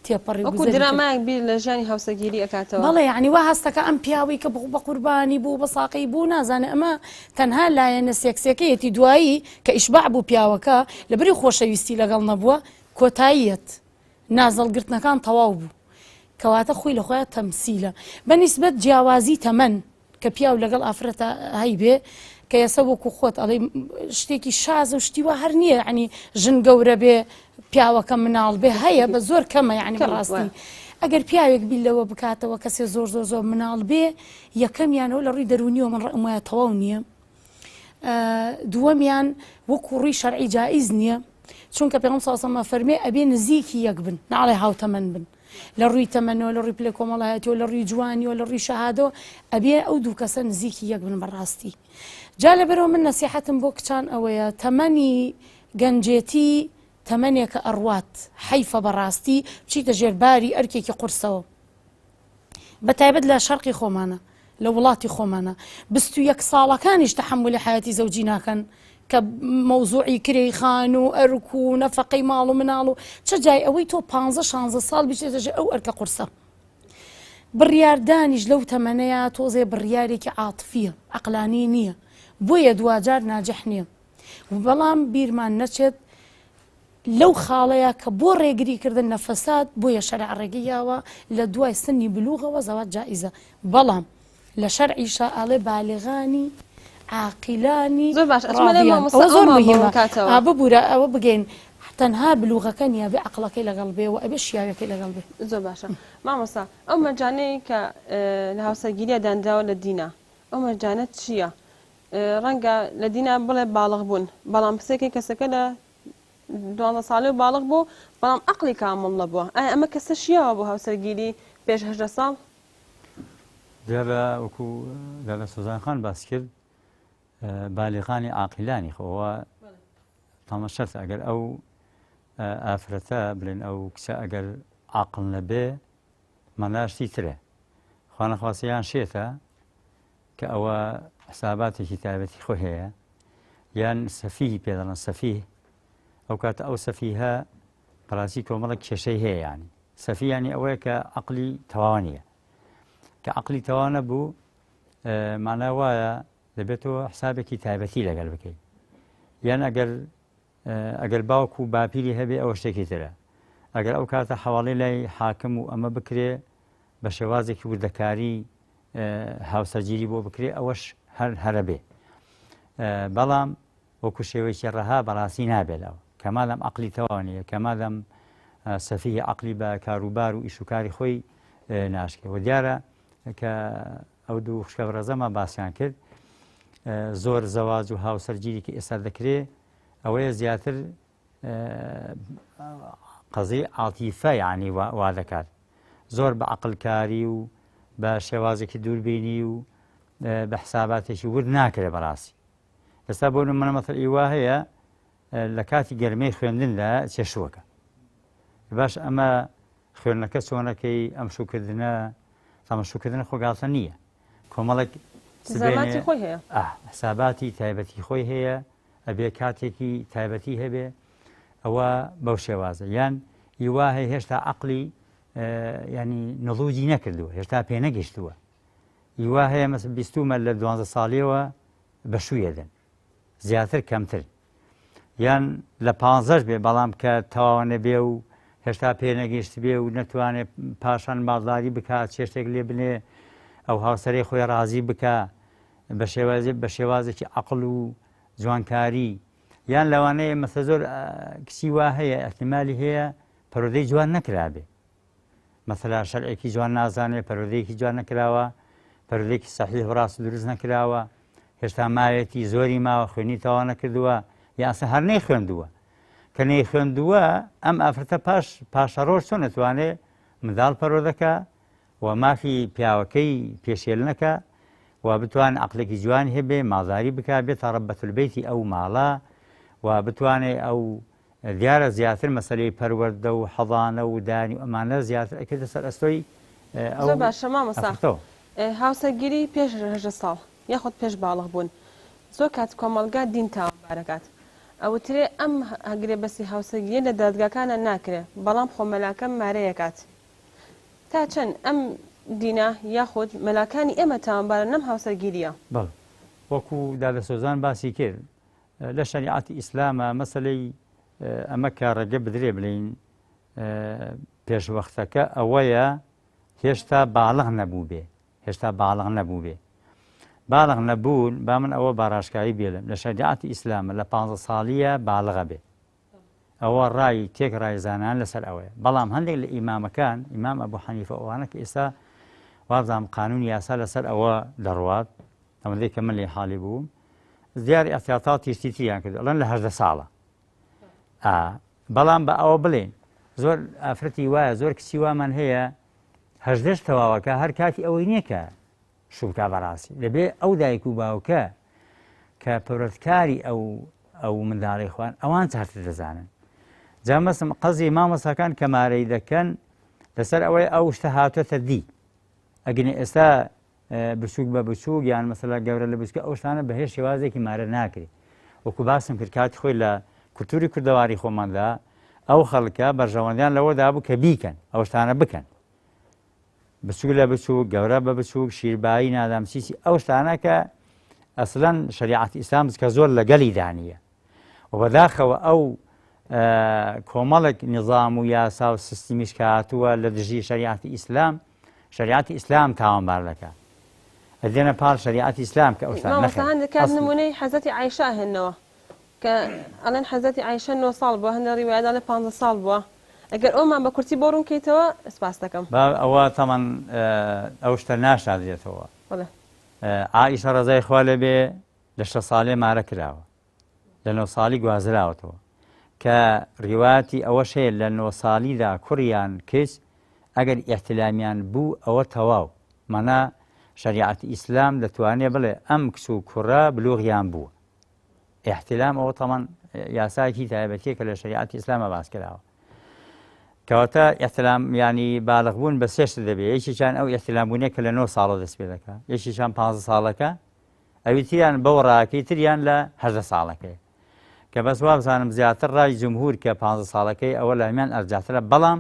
تێپەڕی وەکو گوزەری کرد. درامایەک بیر لە ژیانی هاوسەرگیری ئەکاتەوە. بەڵێ یەعنی وا هەستەکا ئەم پیاوەی کە بە قوربانی بوو بە ساقەی بوو نازانێ ئەمە تەنها لایەنە سێکسیەکەیەتی دوایی کە ئیشباع بوو پیاوەکە لەبری خۆشەویستی لەگەڵ نەبووە کۆتاییەت نازەڵگرتنەکان تەواو بوو کەواتە خۆی لە خۆیا تەمسیلە بە نیسبەت جیاوازی تەمەن کە پیاو لەگەڵ ئافرەتە هەیبێ کە ئێستا وەکو خۆت ئەڵێ شتێکی شازە و شتی وا هەر نییە ینی ژن گەورە بێ پیاوەکە مناڵ بێ هەیە بە زۆر کەمە یعنی بەڕاستی ئەگەر پیاوێک بیر لەوە بکاتەوە کەسێ زۆر زۆر زۆر مناڵ بێ یەکەمیانەوە لە ڕووی دەرونیەوە من ڕەئم وایە تەواو نییە دووەمیان وەکو ڕووی شەرعی جائیز نییە چونکە پێغەمبەر صلی الله علیه و فەرمێ ئەبێ نزیکی یەک بن ناڵێ هاوتەمەن بن لە ڕووی تەمەنەوە لە ڕووی پلە کۆمەڵایەتیەوە لە ڕووی جوانیەوە لە ڕووی شەهادەوە ئەبێ ئەو دوو کەسە نزیکی یەک بن بەڕاستی جا لەبەرەوە من نەسیحەتم بۆ کچان ئەوەیە تەمەنی گەنجێتی تەمەنێکە ئەڕوات حەیفە بەڕاستی بچیتە ژێر باری ئەرکێکی قورسەوە بە تایبەت لە شەرقی خۆمانە لە وڵاتی خۆمانە 21 ساڵەکانیش تەحەمولی حیاتی زەوجی ناکەن کە مەوزوعی کرێی خان و ئەرک و نەفەقەی ماڵ و مناڵ و چ جای ئەوەی تۆ پانزە شانزە ساڵ بچێتە ژێر ئەو ئەرکە قورسە بڕیاردانیش لەو تەمەنەیە تۆزێ بڕیارێکی عاتفیە عەقلانی نییە بۆیە دواجار ناجح نییە بەڵام بیرمان نەچێت لەو خاڵەیا کە بۆ ڕێگری کردن لە فەساد بۆیە شەرع ڕێگەی یاوە لە دوای سنی بلوغەوە زەواج جائیزە بەڵام لە شەرعیشا ئەڵێ بالغانی عاقلانی زۆر باش ئەچمە لای ڕاضیان مامۆستا ئەوە زۆر ئەومان بۆ مهمە ڕوونکاتەوە. ئا ببورە ئەوە بگەین تەنها بلوغەکە نیە ئەبێ عەقڵەکەی لەگەڵ بێ و ئەبێ شیاویەکەی لەگەڵ بێ. زۆر باشە مامۆستا ئەو مەرجانەی کە لە هاوسەرگیرییا دانراوە لە دینا ئەو مەرجانە چییە؟ ڕەنگە لە دینا بڵێ باڵغ بوون بەڵام پسێکی کەسەکە لە دوانزە ساڵی و باڵغ بوو بەڵام عەقڵی کامڵ نەبووە ئایا ئەمە کەسە شیاوە بۆ هاوسەرگیری پێش 18 ساڵ؟ دیارە وەکو لالە سۆزان خان باس کرد بالیغانی عاقلانی خۆوە تامە شەرت ئەگەر ئەو ئافرەتە بڵێن ئەو کچە ئەگەر عاقل نەبێ ماناشتی ترە خوانەخواسەیان شێتە کە ئەوە حساباتێکی تایبەتی خۆی هەیە یان سەفیهی پێ دەڵێن سەفیه ئەو کاتە ئەو سەفیهە بەڕاستی کۆمەڵک کێشەی هەیە ینی سەفی ینی ئەوەیە کە عقلی تەواوە نییە کە عقلی تەوا نەبوو مانا وایە. دەبێتەوە حسابێکی تایبەتی لەگەل بکەیت یان ئەگەر ئەگەر باوک و باپیری هەبێ ئەوە شتێکی ترە ئەگەر ئەو کاتە حواڵی لای حاکم و ئەمە بکرێ بە شێوازێکی وردەکاری هاوسەرگیری بۆ بکرێ ئەوەش هەر هەرە بێ بەڵام وەکو شێوەیەکی ڕەها بەڕاستی نابێت ئەوە کە مادام عەقلی تەواو نییە کە مادام سەفیهی عەقلی بە کاروبار و ئیشوکاری خۆی ناشکێ و دیارە کە ئەو دوو خوشکە بەڕێزەمان باسیان کرد زۆر زەواج و هاوسەرگیری کە ئێستا دەکرێ ئەوەیە زیاتر قەزی عاتیفە یعنی وا دەکات زۆر بە عقلکاری و بە شێوازێکی دووربینی و بە حساباتێکی ورد ناکرێ بەڕاستی ئێستا بۆ نمونە مەسەل ئی وا هەیە لە کاتی گەرمەی خوێندندا چێشووەکە باش ئەمە خوێندنەکە چۆنەکەی ئەم شوکردنە تەمە شوکردنە خۆگاڵتە نییە کۆمەڵێک سباتی خۆی هەیە حساباتی تایبەتی خۆی هەیە ئەبێ کاتێکی تایبەتی هەبێ ئەوە بەو شێوازە یان ئیوا هەیە هێشتا عقلی ینی نڵوجی نەکردووە هێشتا پێ نەگەشتووە ئیوا هەیە مەس بیستومە لە دوانزە ساڵیەوە بە شووی ئەدەن زیاتر کەمتر یان لە پانزەش بێ بەڵام کە تەواوە نەبێ و هێشتا پێ نەگەیشت بێ و نەتوانێت پاشان ماڵداری بکات چێشتێک لێ بنێ ئەو هاوسەرەی خۆی ڕازی بکە بە شێوازی بە شێوازێکی عقل و جوانکاری یان لەوانەیە مەسە زۆر کچی وا هەیە احتیممالی هەیە پەرۆدەی جوان نەکرابێ مەسەلا شەرعێکی جوان نازانێ، پەروەردەیەکی جوان نەکراوە، پەروەردەیەکی سەحیح و ڕاست و دروست نەکراوە، هێشتا ماوێتی زۆری ماوە خوێنی تەواو نەکردووە یا ئەسڵەن هەر نەیخوێندووە. کە نەیخوێندووە ئەم ئافرەتە پاش پاشەڕۆژ چۆن ئەتوانێ منداڵ پەروەردەکا و مافی پیاوەکەی پێشێل نەکا و بتوان عەقڵێکی جوانی هەبێ ماڵداری بکا بێتە ڕەبەتولبەیتی ئەو ماڵە و بتوانێ ئەو دیارە زیاتر مەسەلەی پەروەردە و حەزانە و دانی و ئەمانە زیاتر ئەکەوێتە سەر ئەستۆی ئەو زۆر باشە مامۆستا ئافرەتەوە. هاوسەرگیری پێش 18 ساڵ یاخود پێش باڵغ بوون زۆر کات کۆمەڵگا دین تاوانبار ئەکات ئەوترێ ئەم گرێبەستی هاوسەرگیریە لە دادگاکانا ناکرێ بەڵام خۆ مەلاکە مارەی ئەکات تا چەند ئەم دینە یاخود مەلاکانی ئێمە تاوانبارن لەم هاوسەرگیریە؟ بەڵێ وەکو دادە سۆزان باسی کرد لە شەریعەتی ئیسلامە مەسەلەی ئەمە کە ڕێگە بدرێ بلین پێشوەختەکە ئەوەیە هێشتا باڵغ نەبوو بێ هێشتا باڵغ نەبوو بێ باڵغ نەبوون با من ئەوە باڕاشکاوی بێلم لە شەریعەتی ئیسلامە لە پ ساڵیە باڵغە بێ ئەوە ڕای تێک ڕای زانان لەسەر ئەوەیە بەڵام هەندێک لە ئیمامەکان ئیمام ئەبوو حەنیفە ئەوانە کە ئێستا وابزانام قانون یاسا لەسەر ئەوە دەڕوات ئەوەندەی کە من لێ حاڵی بووم دیار احتیاطاتی شتی تریان کرد ئەڵێن لە 18 ساڵە بەڵام بە ئەوە بڵێن زۆر ئافرەتی وایە زۆر کچی وامان هەیە هەژدەش تەواوەکە هەر کاتی ئەوەی نییە کە شوبکا بەڕاستی دەبێ ئەو دایک و باوکە کە پەرۆتکاری ئەو ئەو منداڵی خوان ئەوان چاکتر دەزانن جا مەسم قەزی مامۆساکان کە مارەی دەکەن لەسەر ئەوەی ئەو شتە هاتۆتە دی ئەگەنی ئێستا بچووک بە بچووک یان مەسەلا گەورە لە بچکە ئەو شتانە بە هێچ شێوازێکی مارە ناکرێ وەکو باسم کرد کاتی خۆی لە کولتوری کوردەواری خۆماندا ئەو خەڵکە بەرژەوەندیان لەوەدا بوو کە بیکەن ئەو شتانە بکەن بچوک لە بچوک گەورە بە بچوک شیربایی نادام چیچی ئەو شتانە کە ئەسلەن شریعەتی ئیسلام کە زۆر لەگەلی دانیە و بەداخەوە ئەو کۆمەڵێک نیزام و یاسا و سیستمیش کە هاتووە لە دژی شەریعەتی ئیسلام شەریعەتی ئیسلام تاوانبار دەکا ئەدێنە پاڵ شەریعەتی ئیسلام کە ئەو شتانە مامۆستا هەندێک کات نمونەی حەزرەتی عایشە ئەهێننەوە کە ئەڵێن حەزرەتی عایشە نۆ ساڵ بووە هەندێک ڕیوایەت ئەڵێ پانزە ساڵ بووە ئەگەر ئەومان بە کورتی بۆ ڕوون کەیتەوە سپاست دەکەم. با ئەوە تەمان ئەو شتە ناشاردرێتەوە. بەڵێ. عائیشە ڕەزای خوا لێ بێ لە شەش ساڵێ مارە کراوە لە نۆ ساڵی گوازراوەتەوە کە ڕیواتی ئەوەش هەیە لە نۆ ساڵیدا کوڕیان کچ ئەگەر ئیحتلامیان بوو ئەوە تەواو مانا شەریعەتی ئیسلام دەتوانێ بڵێ ئەم کچ و کوڕە بلوغیان بووە ئیحتلام ئەوە تەمان یاسایەکی تایبەتیە کە لە شەریعەتی ئیسلامە باس کراوە کەواتە ئیحتلام ینی بالغ بوون بە سێشت دەبێ یەکێکیان ئەو ئیحتلام بوونە کە لە نۆ ساڵە دەست پێ دەکا یەکێکیان پ ساڵەکە ئەوی تریان بەو ڕاکەی تریان لە 18 ساڵەکەی کە بەس وابزانم زیاتر ڕای جمهور کە 15 ساڵەکەی ئەوە لامیان ئەرجاترە بەڵام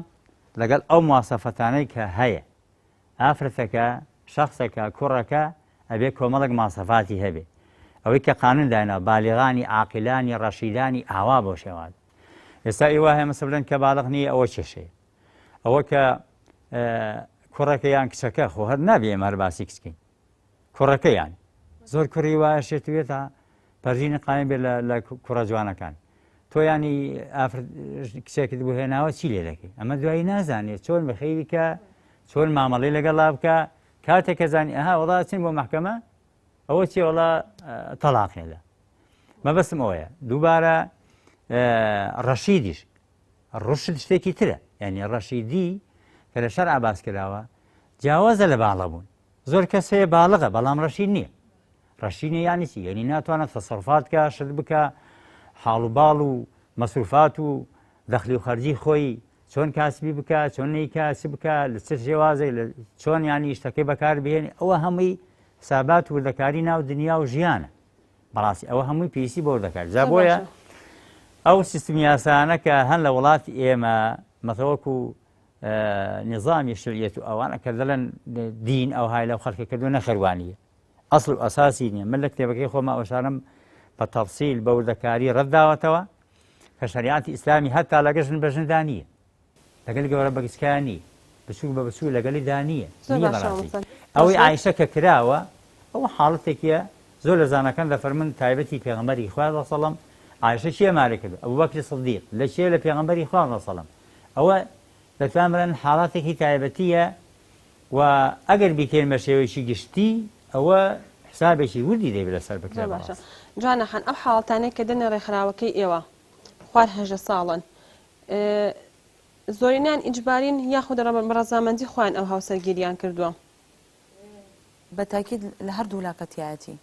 لەگەڵ ئەو مواسەفەتانەی کە هەیە ئافرەتەکە شخصەکە کوڕەکە ئەبێ کۆمەڵێک ماسەفاتی هەبێ. ئەوەی کە قانون داینا بالیغانی عاقلانی ڕەشیدانی ئاوا بۆ شێواز ئێستا ئێوە هەیە مەسەلەن کە باڵغ نییە ئەوە کێشەیە ئەوە کە کوڕەکە یان کچەکە خۆ هەر نابێ ئێمە هەر باسی کچکەین کوڕەکەیان زۆر کوڕی وایە شێتوێتە پەرژینی قایم بێت لە کوڕە جوانەکان تۆ ینی ئافرەت کچێکت بۆ هێناوە چی لێ دەکەی ئەمە دوایی نازانێت چۆن بەخێوی کە چۆن مامەڵی لەگەڵا بکە کاتێک کە زانی ئەها وڵا چین بۆ محکەمە ئەوە چی وڵا تەلاقێدا مەبەستم ئەوەیە دووبارە ڕەشیدیش ڕشد شتێکی ترە یعنی ڕەشیدی کە لە شەر ئاباس کراوە جیاوازە لە باڵە بوون زۆر کەس هەیە باڵغە بەڵام ڕەشید نییە ڕەشی نیە یانی چی یعنی ناتوانێت تەسەرفات کە شت بکە حاڵ و باڵ و مەسروفات و دەخلی و خەرجی خۆی چۆن کاسبی بکە چۆن نیکا چ بکە لە چ شێوازێک لە چۆن ینی شتەکەی بەکار بهێنی ئەوە هەمووی حسابات وردەکاری ناو دنیا و ژیانە بەڕاستی ئەوە هەمووی پێویستی بۆ دەکات جا بۆیە ئەو سیستم یاسانە کە هەن لە وڵاتی ئێمە مەتەوەکو نظامی شوعیەت و ئەوانە کە دەڵێن دین ئەو های لەو خەڵکە کردو نەخەروانیە ئەسڵ و ئەساسی نییە من لە کتێبەکەی خۆما ئەوشانم بە تەفسیل بە وردەکاری ڕەتداوەتەوە کە شریعەتی ئیسلامی هەتا لەگە ژن بە ژندا نییە لەگەل گەورە بە گچکە نییە بچوک بە بچوک لەگەلیدا نییە نییە بەڕاستی ئەوەی عایشە کە کراوە ئەوە حاڵەتێکیە زۆر لە زاناکان دەفەرمون تایبەتی پێغەمبەری خوا صلی سەڵم عایشە کێ مارە کرد ئەبوبەکری صدیق لە کێ لە پێغەمبەری خوا صلی سەڵم ئەوە دەتوان بڵێن حاڵاتێکی تایبەتیە و ئەگەر بیکەین بە شێوەیەکی گشتی ئەوە حسابێکی وردی دەبێت لەسەر بکرێت زۆر باشە جوانە خان ئەو حاڵەتانەی کە دێنە ڕێکخراوەکەی ئێوە خوار 18 ساڵن زۆرینەیان ئیجبارین یاخود بە ڕەزامەندی خۆیان ئەو هاوسەرگیریان کردووە؟ بە تاکید لە هەردوو لاکە تیایەتی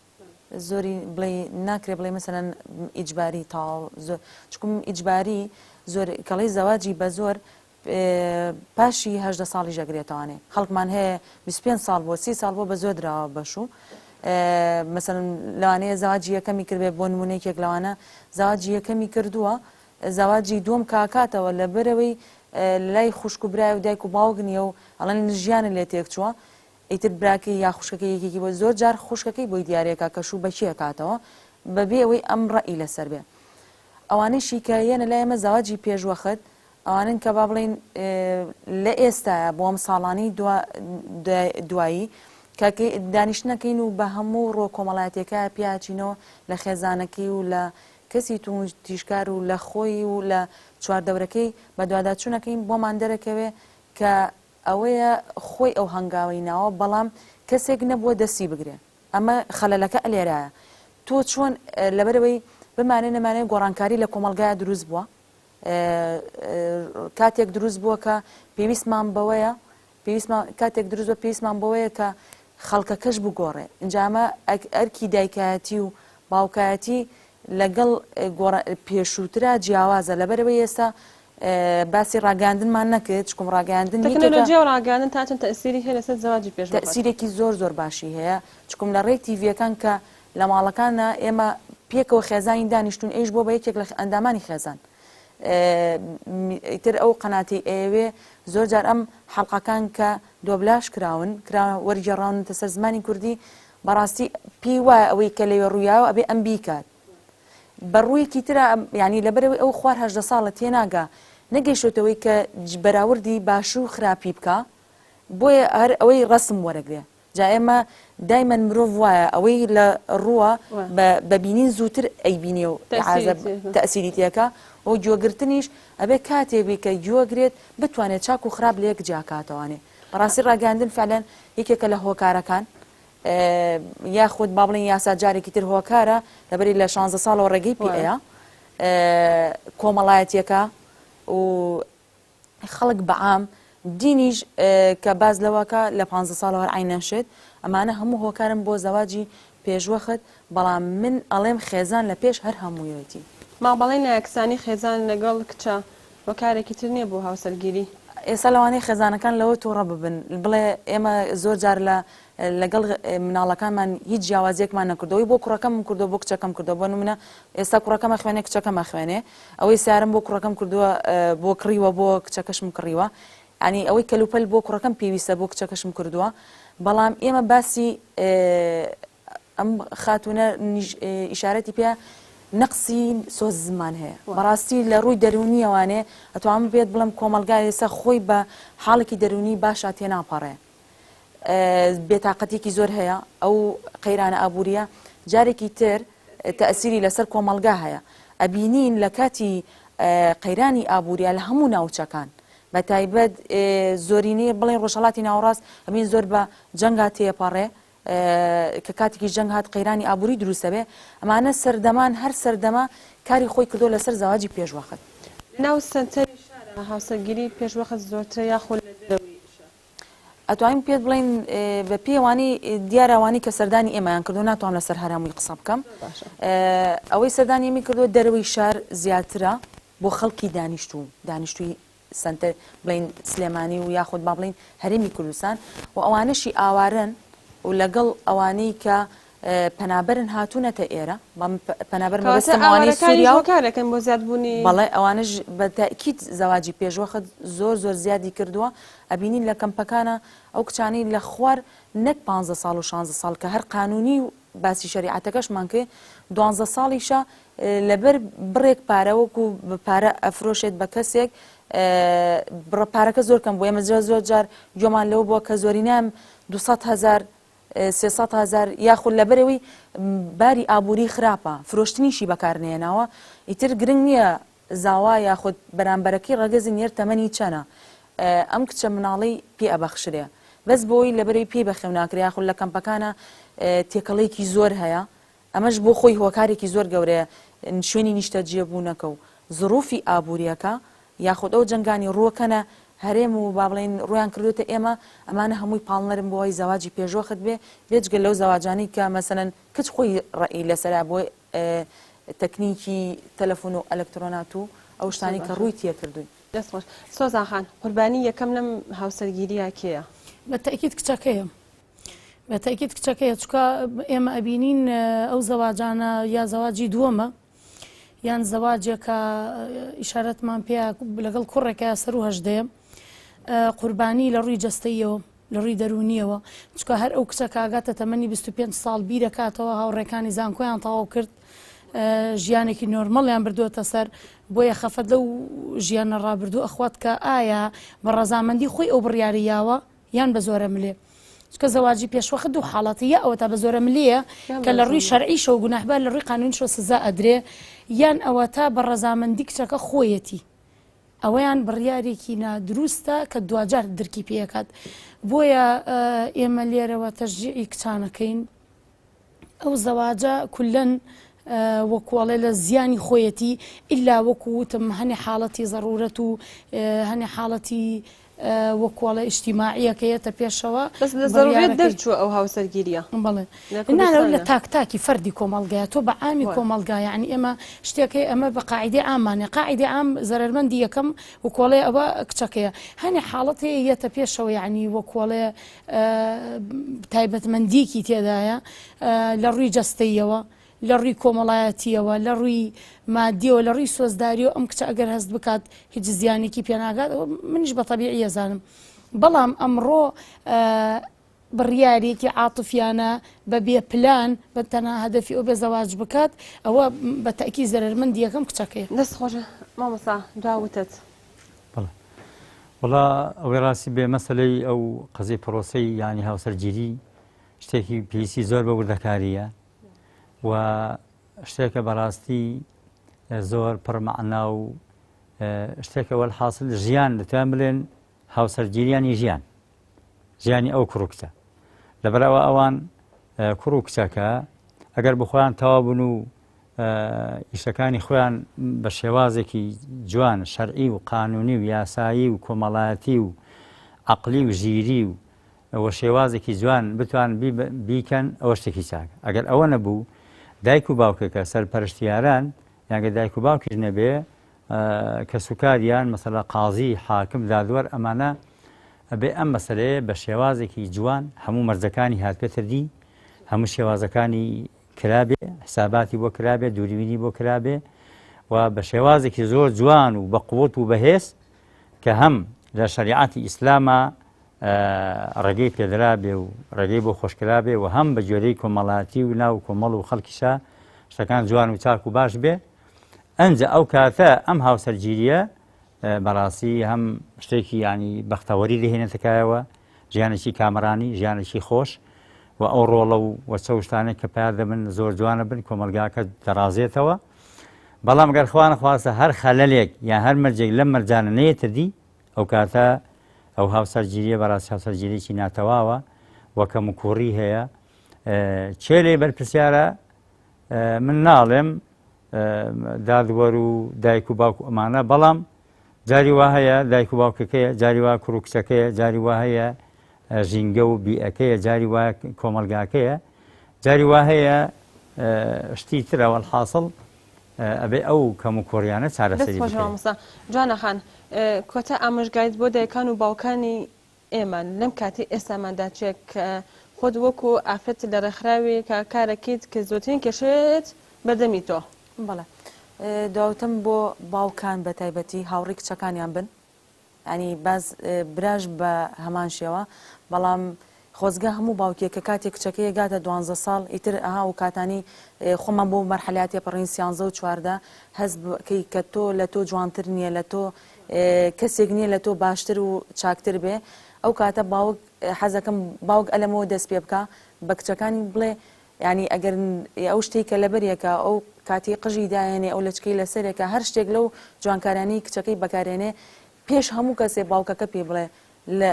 زۆری بڵێ ناکرێ بڵێ مەسەلەن ئیجباری تەواو زۆر چکم ئیجباری زۆر کەڵی زەواجی بە زۆر پاشی 18 ساڵیش ئەگرێتەوانێ خەڵکمان هەیە 25 ساڵ بۆ 30 ساڵ بۆ بە زۆر دراوە بەشوو مەسەلەن لەوانەیە زەواجی یەکەمی کردبێ بۆ نمونەیەکێک لەوانە زەواجی یەکەمی کردووە زەواجی دووەم کە ئەکاتەوە لەبەرئەوەی لەلای خوشک و برای و دایک و باوک نیە و ئەڵێن ژیانت لێ تێکچووە ئیتر براکەی یا خوشکەکەی یەکێکی بۆ زۆر جار خوشکەکەی بۆی دیارێکا کە شوو بەکێ ئەکاتەوە بەبێ ئەوەی ئەم ڕەئی لەسەر بێ ئەوانەیشی کە یەنە لای ئێمە زەواجی پێشوەخت ئەوانەن کە با بڵێین لە ئێستایا بۆ ئەم ساڵانەی دوایی کە دانیشتنەکەین و بە هەموو ڕۆ کۆمەڵایەتیەکە پیاچینەوە لە خێزانەکەی و لە کەسی توندوتیژکار و لە خۆی و لە چواردەورەکەی بەدواداچوونەکەین بۆمان دەرەکەوێ کە ئەوەیە خۆی ئەو هەنگاوەی ناوە بەڵام کەسێک نەبووە دەستی بگرێ ئەمە خەلەلەکە ئەلێرایە تۆ چۆن لەبەرەوەی بمانێ نەمانێ گۆڕانکاری لە کۆمەڵگایە دروست بووە کاتێک دروست بووە کە پێویستمان بەوەیە پێویستمان کاتێک دروست بە پێویستمان بەوەیە کە خەڵکەکەش بگۆڕێ ئینجا ئەمە ئەرکی دایکایەتی و باوکایەتی لەگەڵ پێشووترا جیاوازە لەبەرەوەی ئێستا باسی ڕاگەاندنمان نەکرد چکم ڕاگەاندن تەکنەلۆژیا و ڕاگەاندن تا چەند تەئسیری هەیە لەسەر زەواجی پێش تەئسیرێکی زۆر زۆر باشی هەیە چکم لە ڕێی تیڤیەکان کە لە ماڵەکانە ئێمە پێکەوە خێزانی دانیشتون ئەیش بۆ بە یەکێک لە ئەندامانی خێزان ئیتر ئەو قەناتی ئەیەوێ زۆر جار ئەم حەڵقەکان کە دۆبلاژ کراون کرا وەرگێڕاونەتە سەر زمانی کوردی بەڕاستی پێی وایە ئەوەی کە لەوێ ڕوویاوە ئەبێ ئەم بیکات بە ڕوویەکی ترا یعنی لەبەرەوەی ئەو خوار 18 ساڵە تێناگا نەگەیشتەوەی کە بەراوردی باش و خراپی بکە بۆیە هەر ئەوەی ڕسم وەرەگرێ جا ئێمە دایمەن مرۆڤ وایە ئەوەی لە ڕووە بە بینین زووتر ئەیبینێ و تەئسیری تێکا و گوێگرتنیش ئەبێ کاتێک بی کە گوێگرێت بتوانێت چاک و خراپ لە یەک جیاکاتەوانێ بەڕاستی ڕاگەیاندن فعلەن یەکێکە لە هۆکارەکان یاخود با بڵێن یاسا جارێکی تر هۆکارە لەبەری لە 16 ساڵەوە ڕێگەی پێ ئەیا کۆمەڵایەتیەکە و خەڵک بە عام، دینیش کە باس لەوەکا لە پانزە ساڵەوە هەر عەینەن شت، ئەمانە هەموو هۆکارن بۆ زەواجی پێشوەخت، بەڵام من ئەڵێم خێزان لە پێش هەر هەموویەتی. مامەڵەی نایەکسانی خێزان لەگەڵ کچە هۆکارێکی تر نییە بۆ هاوسەرگیری؟ ئێستا لەوانەیە خێزانەکان لەوە توڕە ببن بڵێ ئێمە زۆر جار لە لەگەڵ مناڵەکانمان هیچ جیاوازیەکمان نەکردووە ئەوەی بۆ کوڕەکەمم کردووە بۆ کچەکەم کردووە بۆ نمونە ئێستا کوڕەکەم ئەخوێنێ کچەکەم ئەخوێنێ ئەوەی سیارم بۆ کوڕەکەم کردووە بۆ کڕیوە بۆ کچەکەشم کڕیوە ینی ئەوەی کەلوپەل بۆ کوڕەکەم پێویستە بۆ کچەکەشم کردووە بەڵام ئێمە باسی. ئەم خاتوونە ئیشارەتی پێ نەقسی سۆز زمان هەیە بەڕاستی لە ڕووی دەروونیەوانێ ئەتوانم پێت بڵێم کۆمەڵگا ئێستا خۆی بە حاڵێکی دەروونی باشا تێناپەڕێ بێتاقەتێکی زۆر هەیە ئەو قەیرانە ئابووریە جارێکی تر تەئسیری لەسەر کۆمەڵگا هەیە ئەبینین لە کاتی قەیرانی ئابووریا لە هەموو ناوچەکان بە تایبەت زۆرینەی بڵێن ڕۆژهەڵاتی ناوەڕاست ئەبین زۆر بە جەنگا تێپەڕێ کە کاتێکی جەنگ هات قەیرانی ئابووری دروست دەبێ ئەمانە سەردەمان هەر سەردەمە کاری خۆی کردو لەسەر زەواجی پێشوەخت. لەناو سەنتەری شارا هاوسەرگیری پێشوەخت زۆرترە یاخۆ لە دەرەوەی شار؟ ئەتوانین پێت بڵێین بە پێی ئەوانەی دیارە ئەوانەی کە سەردانی ئێمەیان کردو ناتوانم لەسەر هەر هەمووی قسە بکەم ئەوەی سەردانی ئێمەی کردووە دەرەوەی شار زیاترە بۆ خەڵکی دانیشتوو دانیشتووی سەنتەر بڵێین سلێمانی و یاخود با بڵێین هەرێمی کوردستان و ئەوانەشی ئاوارەن و لەگەڵ ئەوانەی کە پەنابەرن هاتوونەتە ئێرە پەنابەر مەبەستم ئەوانەی سووریا و هۆکارێکن بۆ زیادبوونی بەڵێ ئەوانەش بە تەئکید زەواجی پێشوەخت زۆر زۆر زیادی کردووە ئەبینین لە کەمپەکانە ئەو کچانەی لە خوار نەک پانزە ساڵ و شانزە ساڵ کە هەر قانونی و باسی شەریعەتەکەشمان کرد دوانزە ساڵیشە لەبەر بڕێک پارە وەکو پارە ئەفرۆشێت بە کەسێک بڕە پارەکە زۆر کەم بوو ئێمە زۆر جار گوێمان لەوە بووە کە زۆرینەیان 200 هەزار 300 هەزار یاخود لەبەرەوەی باری ئابووری خراپە فرۆشتنیشی بەکار نێناوە ئیتر گرنگ نییە زاوا یاخود بەرامبەرەکەی ڕەگەزی نێر تەمەنی چەنە ئەم کچە مناڵەی پێ ئەبەخشرێ بەس بۆی لەبەرەوەی پێی بەخێو ناکرێ یاخود لە کەمپەکانە تێکەڵەیەکی زۆر هەیە ئەمەش بۆ خۆی هۆکارێکی زۆر گەورەیە شوێنی نیشتەجێبوونەکە و زڕوفی ئابووریەکە یاخود ئەو جەنگانی ڕووەکەنە هەرێم و با بڵێین ڕوویان کردوێتە ئێمە ئەمانە هەمووی پاڵنەرن بۆ ئەوەی زەواجی پێشوەخت بێ بێجگە لەو زەواجانەی کە مەسەلەن کچ خۆی ڕەئی لەسەرە بۆ تەکنیکی تەلەفون و ئەلکترۆنات و ئەو شتانەی کە ڕووی تێکردووین. دەست خۆش سۆزان خان قوربانی یەکەم لەم هاوسەرگیریە کێیە؟ بە تەئکید کچەکەیە. بە تەئکید کچەکەیە چونکە ئێمە ئەبینین ئەو زەواجانە یا زەواجی دووەمە یان زەواجێکە ئیشارەتمان پێ لەگەڵ کوڕێکە سەر و هەژدەیە قوربانی لە ڕووی جەستەیەوە لە ڕووی دەرونیەوە چکە هەر ئەو کچە کاگاتە تەمەنی 25 ساڵ بیرەکاتەوە هاوڕێکانی زانکۆیان تەواو کرد ژیانێکی نۆرمەڵیان بردووەتە سەر بۆیە خەفەت لەو ژیانە ڕابردوو ئەخوات کە ئایا بە ڕەزامەندی خۆی ئەو بڕیاری یاوە یان بە زۆرەملێ چونکە زەواجی پێشوەخت دوو حاڵەتە یا ئەوەتا بە زۆرەملێیە کە لە ڕووی شەرعیشەوە گوناحبار لە ڕووی قانونیشەوە سزا ئەدرێ یان ئەوەتا بە ڕەزامەندی کچەکە خۆیەتی ئەوەیان بڕیارێکی نادروستە کە دواجار درکی پێکات بۆیە ئێمە لێرەوە تەشجیعی کچانەکەین ئەو زەواجە کولەن وەکو ئەڵێ لە زیانی خۆیەتی ئیلا وەکو وتم هەنێ حاڵەتی زەڕورەت و هەنێ حاڵەتی وەکو ئەڵێ ئیجتیماعیەکە یەتە پێشەوە بەس لە زەڕورەت دەرچووە ئەو هاوسەرگیریە بەڵێ نا لە تاک تاکی فەردی کۆمەڵگایە تۆ بە عامی کۆمەڵگا یعنی ئێمە شتێک هەیە ئەمە بە قاعدەی عامانە قاعدەی عام زەرەرمەندی یەکەم وکۆڵێ ئەوە کچەکەیە هەنێ حاڵەت هەیە یەتە پێشەوە یعنی وەکۆڵێ تایبەتمەندیەکی تێدایە لە ڕووی جەستەییەوە، لە ڕووی کۆمەڵایەتییەوە، لە ڕووی مادیەوە، لە ڕووی سۆزداریەوە ئەم کچە ئەگەر هەست بکات هیچ زیانێکی پێناگات ئەوە منیش بە تەبیعی ئەزانم. بەڵام ئەمڕۆ بڕیارێکی عاتفیانە بە بێ پلان بە تەنها هەدەفی ئەو بێ زەواج بکات ئەوە بە تەئکید زەرەرمەندی یەکەم کچەکەیە. دەست خۆش مامۆستا دوا وتەت. بەڵێ وەڵا ئەوەی ڕاستی بێ مەسەلەی ئەو قەزیەی پرۆسەی یانی هاوسەرگیری شتێکی پێویستی زۆر بە وردەکاریە و شتێکە بەڕاستی زۆر پڕ مەعنا و شتێکە وەلحاصل ژیان دەتوان بڵێن هاوسەرگیریانی ژیان ژیانی ئەو کوڕ و کچە لەبەرئەوە ئەوان کوڕ و کچەکە ئەگەر بخۆیان تەواو بن و ئیشەکانی خۆیان بە شێوازێکی جوان شەرعی و قانونی و یاسایی و کۆمەڵایەتی و عقلی و ژیری و وە شێوازێکی جوان بتوان بیکەن ئەوە شتێکی چاک ئەگەر ئەوە نەبوو دایک و باوکەکە سەرپەرشتیاران یانگە دایک و باوکیش نەبێ کەسوکاریان مەسەلا قازی حاکم دادوەر ئەمانە ئەبێ ئەم مەسەلەیە بە شێوازێکی جوان هەموو مەرجەکانی هاتبێتە دی هەموو شێوازەکانی کرابێ حساباتی بۆ کرابێ دووربینی بۆ کرابێ و بە شێوازێکی زۆر جوان و بە قوت و بەهێز کە هەم لە شریعەتی ئیسلاما. ڕێگەی پێدرابێ و ڕێگەی بۆ خۆشکرابێ و هەم بە گوێرەی کۆمەڵاتی و ناو کۆمەڵ و خەڵکیشا شتەکان جوان و چاک و باش بێ ئەنجا ئەو کاتە ئەم هاوسەرگیریە بەڕاستی هەم شتێکی ینی بەختەوەری دەهێنێتە کایەوە ژیانێکی کامەرانی ژیانێکی خۆش و ئەو ڕۆڵە و وەچە و شتانێک کە پیا دەبن زۆر جوانە بن کۆمەلگاکە دەڕازێتەوە بەڵام گەر خوان خواستە هەر خەلەلێک یان هەر مەرجێک لەم مەرجانە نەیەتە دی ئەو کاتە ئەو هاوسەرگیریە بەڕاستی هاوسەرگیریی ناتەواوە و کەموکوڕی هەیە کێ لێ بەرپرسیارە من ناڵێم دادوەر و دایک و باوک ئەمانە بەڵام جاری وا هەیە دایک و باوکەکەیە جاری وا کوڕ و کچەکەیە جاری وا هەیە ژینگە و بیئەکەیە جاری وا کۆمەلگاکەیە جاری وا هەیە شتی ترە وەلحاسڵ ئەبێ ئەو کەم و کۆریانە چارەسەری بکرێت. جوانە خان کۆتا ئامۆژگاریت بۆ دایکان و باوکانی ئێمە لەم کاتەی ئێستاماندا چیە کە خۆت وەکو ئافرەت لە ڕێکخراوێکا کارەکەیت کە زۆرترین کێشەیەت بەردەمی تۆ؟ بەڵێ داوتم بۆ باوکان بە تایبەتی هاوڕی کچەکانیان بن یانی باز براش بە هەمان شێوە بەڵام خۆزگە هەموو باوکێک کە کاتێک کچەکەی گاتە دوانزە ساڵ ئیتر ئەها و کاتانی خۆمان بۆ مەرحەلات تێپەڕین سیانزە و چواردە هەست بکەی کە تۆ لە تۆ جوانتر نییە لە تۆ کەسێک نییە لە تۆ باشتر و چاکتر بێ ئەو کاتە باوک حەزەکەم باوک ئەلەمەوە دەست پێ بکا بە کچەکانی بڵێ یانی ئەگەر ئەو شتەی کە لەبەرێکە ئەو کاتی قژی داهێنێ ئەو لەچکەی لەسەرێکە هەر شتێک لەو جوانکارانەی کچەکەی بەکارێنێ پێش هەموو کەسێ باوکەکە پێی بڵێ لە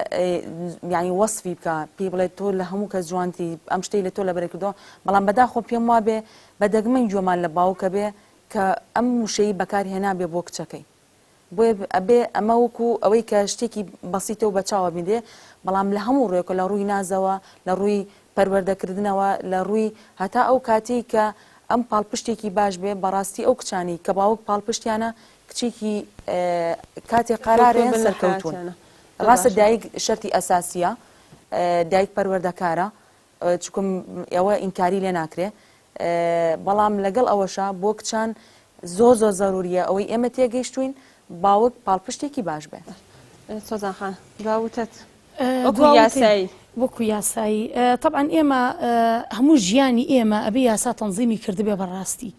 یانی وەسفی بکە پێی بڵێ تۆ لە هەموو کەس جوانتری ئەم شتەی لە تۆ لەبەرێ کردووە بەڵام بەداخۆ پێم وابێ بە دەگمەن گوێمان لە باوکە بێ کە ئەم وشەی بەکار هێنابێ بۆ کچەکەی بۆیە ئەبێ ئەمە وەکو ئەوەی کە شتێکی بەسیتە و بە چاوە بینرێ بەڵام لە هەموو ڕووێکەوە لە ڕووی نازەوە لە ڕووی پەروەردەکردنەوە لە ڕووی هەتا ئەو کاتەی کە ئەم پاڵپشتێکی باش بێ بەڕاستی ئەو کچانەی کە باوک پاڵپشتیانە کچێکی کاتێ قەرارێ سەرکەوتوون ڕاستە دایک شەرتی ئەساسیە دایک پەروەردەکارە چکم ئەوە ئینکاری لێ ناکرێ بەڵام لەگەڵ ئەوەشا بۆ کچان زۆر زۆر زەروریە ئەوەی ئێمە تێگەیشتوین باوک پاڵپشتێکی باش بێ. سۆزان خان دوا وتەت وەکو یاسایی. وەکو یاسایی تەبعەن ئێمە هەموو ژیانی ئێمە ئەبێ یاسا تەنزیمی کردبێ بەڕاستی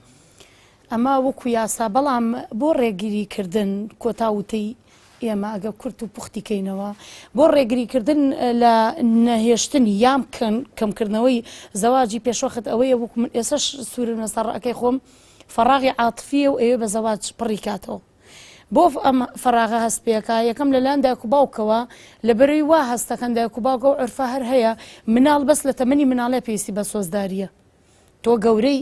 ئەمە وەکو یاسا بەڵام بۆ ڕێگری کردن کۆتا وتەی ئێمە ئەگەر کورت و پوختی کەینەوە بۆ ڕێگری کردن لە نەهێشتنی یان کەمکردنەوەی زەواجی پێشوەخت ئەوەیە وەکو من ئێسەش سوورم لەسەر ڕەئەکەی خۆم فەڕاغی عاتفیە و ئەوێ بە زەواج پڕی کاتەوە بۆ ئەم فەراغە هەست پێکا یەکەم لەلایەن دایک و باوکەوە لەبەرەوەی وا هەستەکەن دایک و باوکە و عرفە هەر هەیە مناڵ بەس لە تەمەنی مناڵێ پێویستی بە سۆزداریە تۆ گەورەی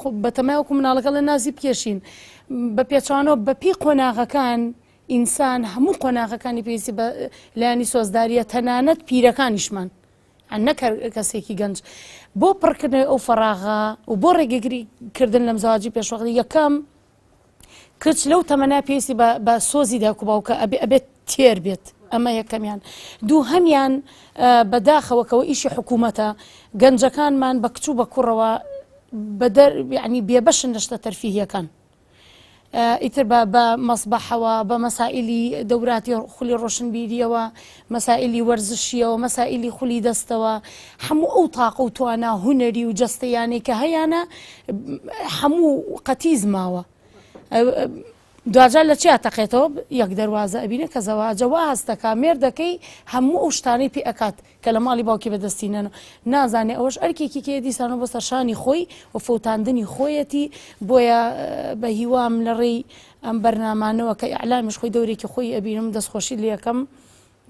خۆ بەتەمای وەکو مناڵەکە لە نازی بکێشین بە پێچوانەوە بە پێی قۆناغەکان ئینسان هەموو قۆناغەکانی پێویستی بە لایەنی سۆزداریە تەنانەت پیرەکانیشمان نەک هەر کەسێکی گەنج بۆ پڕکردنەوەی ئەو فەراغە و بۆ ڕێگەگری کردن لەم زەواجی پێشوەختی یەکەم کچ لەو تەمەنە پێویستی بە بە سۆزی دایک و باوکە ئەبێ ئەبێت تێر بێت ئەمە یەکەمیان دووهەمیان بەداخەوە کەەوە ئیشی حکوومەتە گەنجەکانمان بە کچ و بە کوڕەوە بەدەر یعنی بێبەشن لە شتە تەرفیهیەکان ئیتر بە بە مەسبەحەوە بە مەسائلی دەوراتی خولی ڕۆشنبیریەوە مەسائلی وەرزشیەوە مەسائلی خولی دەستەوە هەموو ئەو تاقە و توانا هونەری و جەستەیانەی کە هەیانە هەموو قەتیز ماوە دواجار لە چیا تەقێتەوە یەک دەواازە ئەبینە کە زەواجە وا هەستەکە مێردەکەی هەموو ئەو شتانەی پێ ئەکات کە لە ماڵی باوکی بەدەستی نەنە نازانێ ئەوەش ئەرکێکی کێ دیسانەوە بۆ سەرشانی خۆی و فەوتاندنی خۆیەتی بۆیە بە هیوام لە ڕێی ئەم بەرنامانەوە کە ئیعلامیش خۆی دەورێکی خۆی ئەبینم دەستخۆشی لەکەم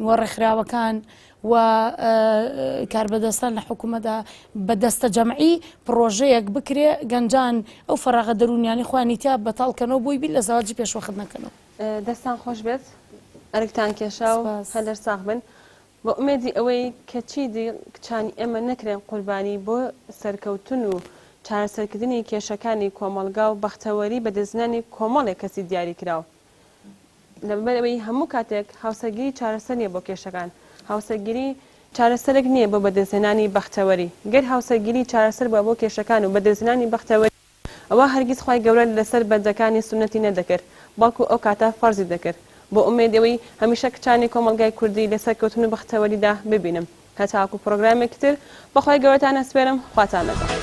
و ڕێکخراوەکان و کاربەدەستان لە حکوومەتدا بە دەستە جەمعی پڕۆژەیەک بکرێ گەنجان ئەو فەراغە دەروونیانی خۆیانی تیا بەتاڵ کەنەوە بۆی بیر لە زەواجی پێشوەخت نەکەنەوە. دەستان خۆش بێت ئەرکتان کێشا و هەر لەش ساغ بن. بە ئومێدی ئەوەی کە چیدی کچانی ئێمە نەکرێن قوربانی بۆ سەرکەوتن و چارەسەرکردنی کێشەکانی کۆمەڵگا و بەختەوەری بەدەستهێنانی کۆمەڵێک کەسی دیاریکراو. لەبەرئەوەی هەموو کاتێک هاوسەرگیری چارەسەر نییە بۆ کێشەکان، هاوسەرگیری چارەسەرێک نییە بۆ بەدەستهێنانی بەختەوەری، گەر هاوسەرگیری چارەسەر بووە بۆ کێشەکان و بەدەستهێنانی بەختەوەری ئەوا هەرگیز خوای گەورە لەسەر بەندەکانی سوننەتی نەدەکرد بەڵکو ئەو کاتە فەرزی دەکرد. بۆ ئومێدی ئەوەی هەمیشە کچانی کۆمەڵگای کوردی لە سەرکەوتن و بەختەوەریدا ببینم. هەتاکو پڕۆگرامێکی تر بەخوای گەورەتان ئەسپێرم خواتان لەگەڵ.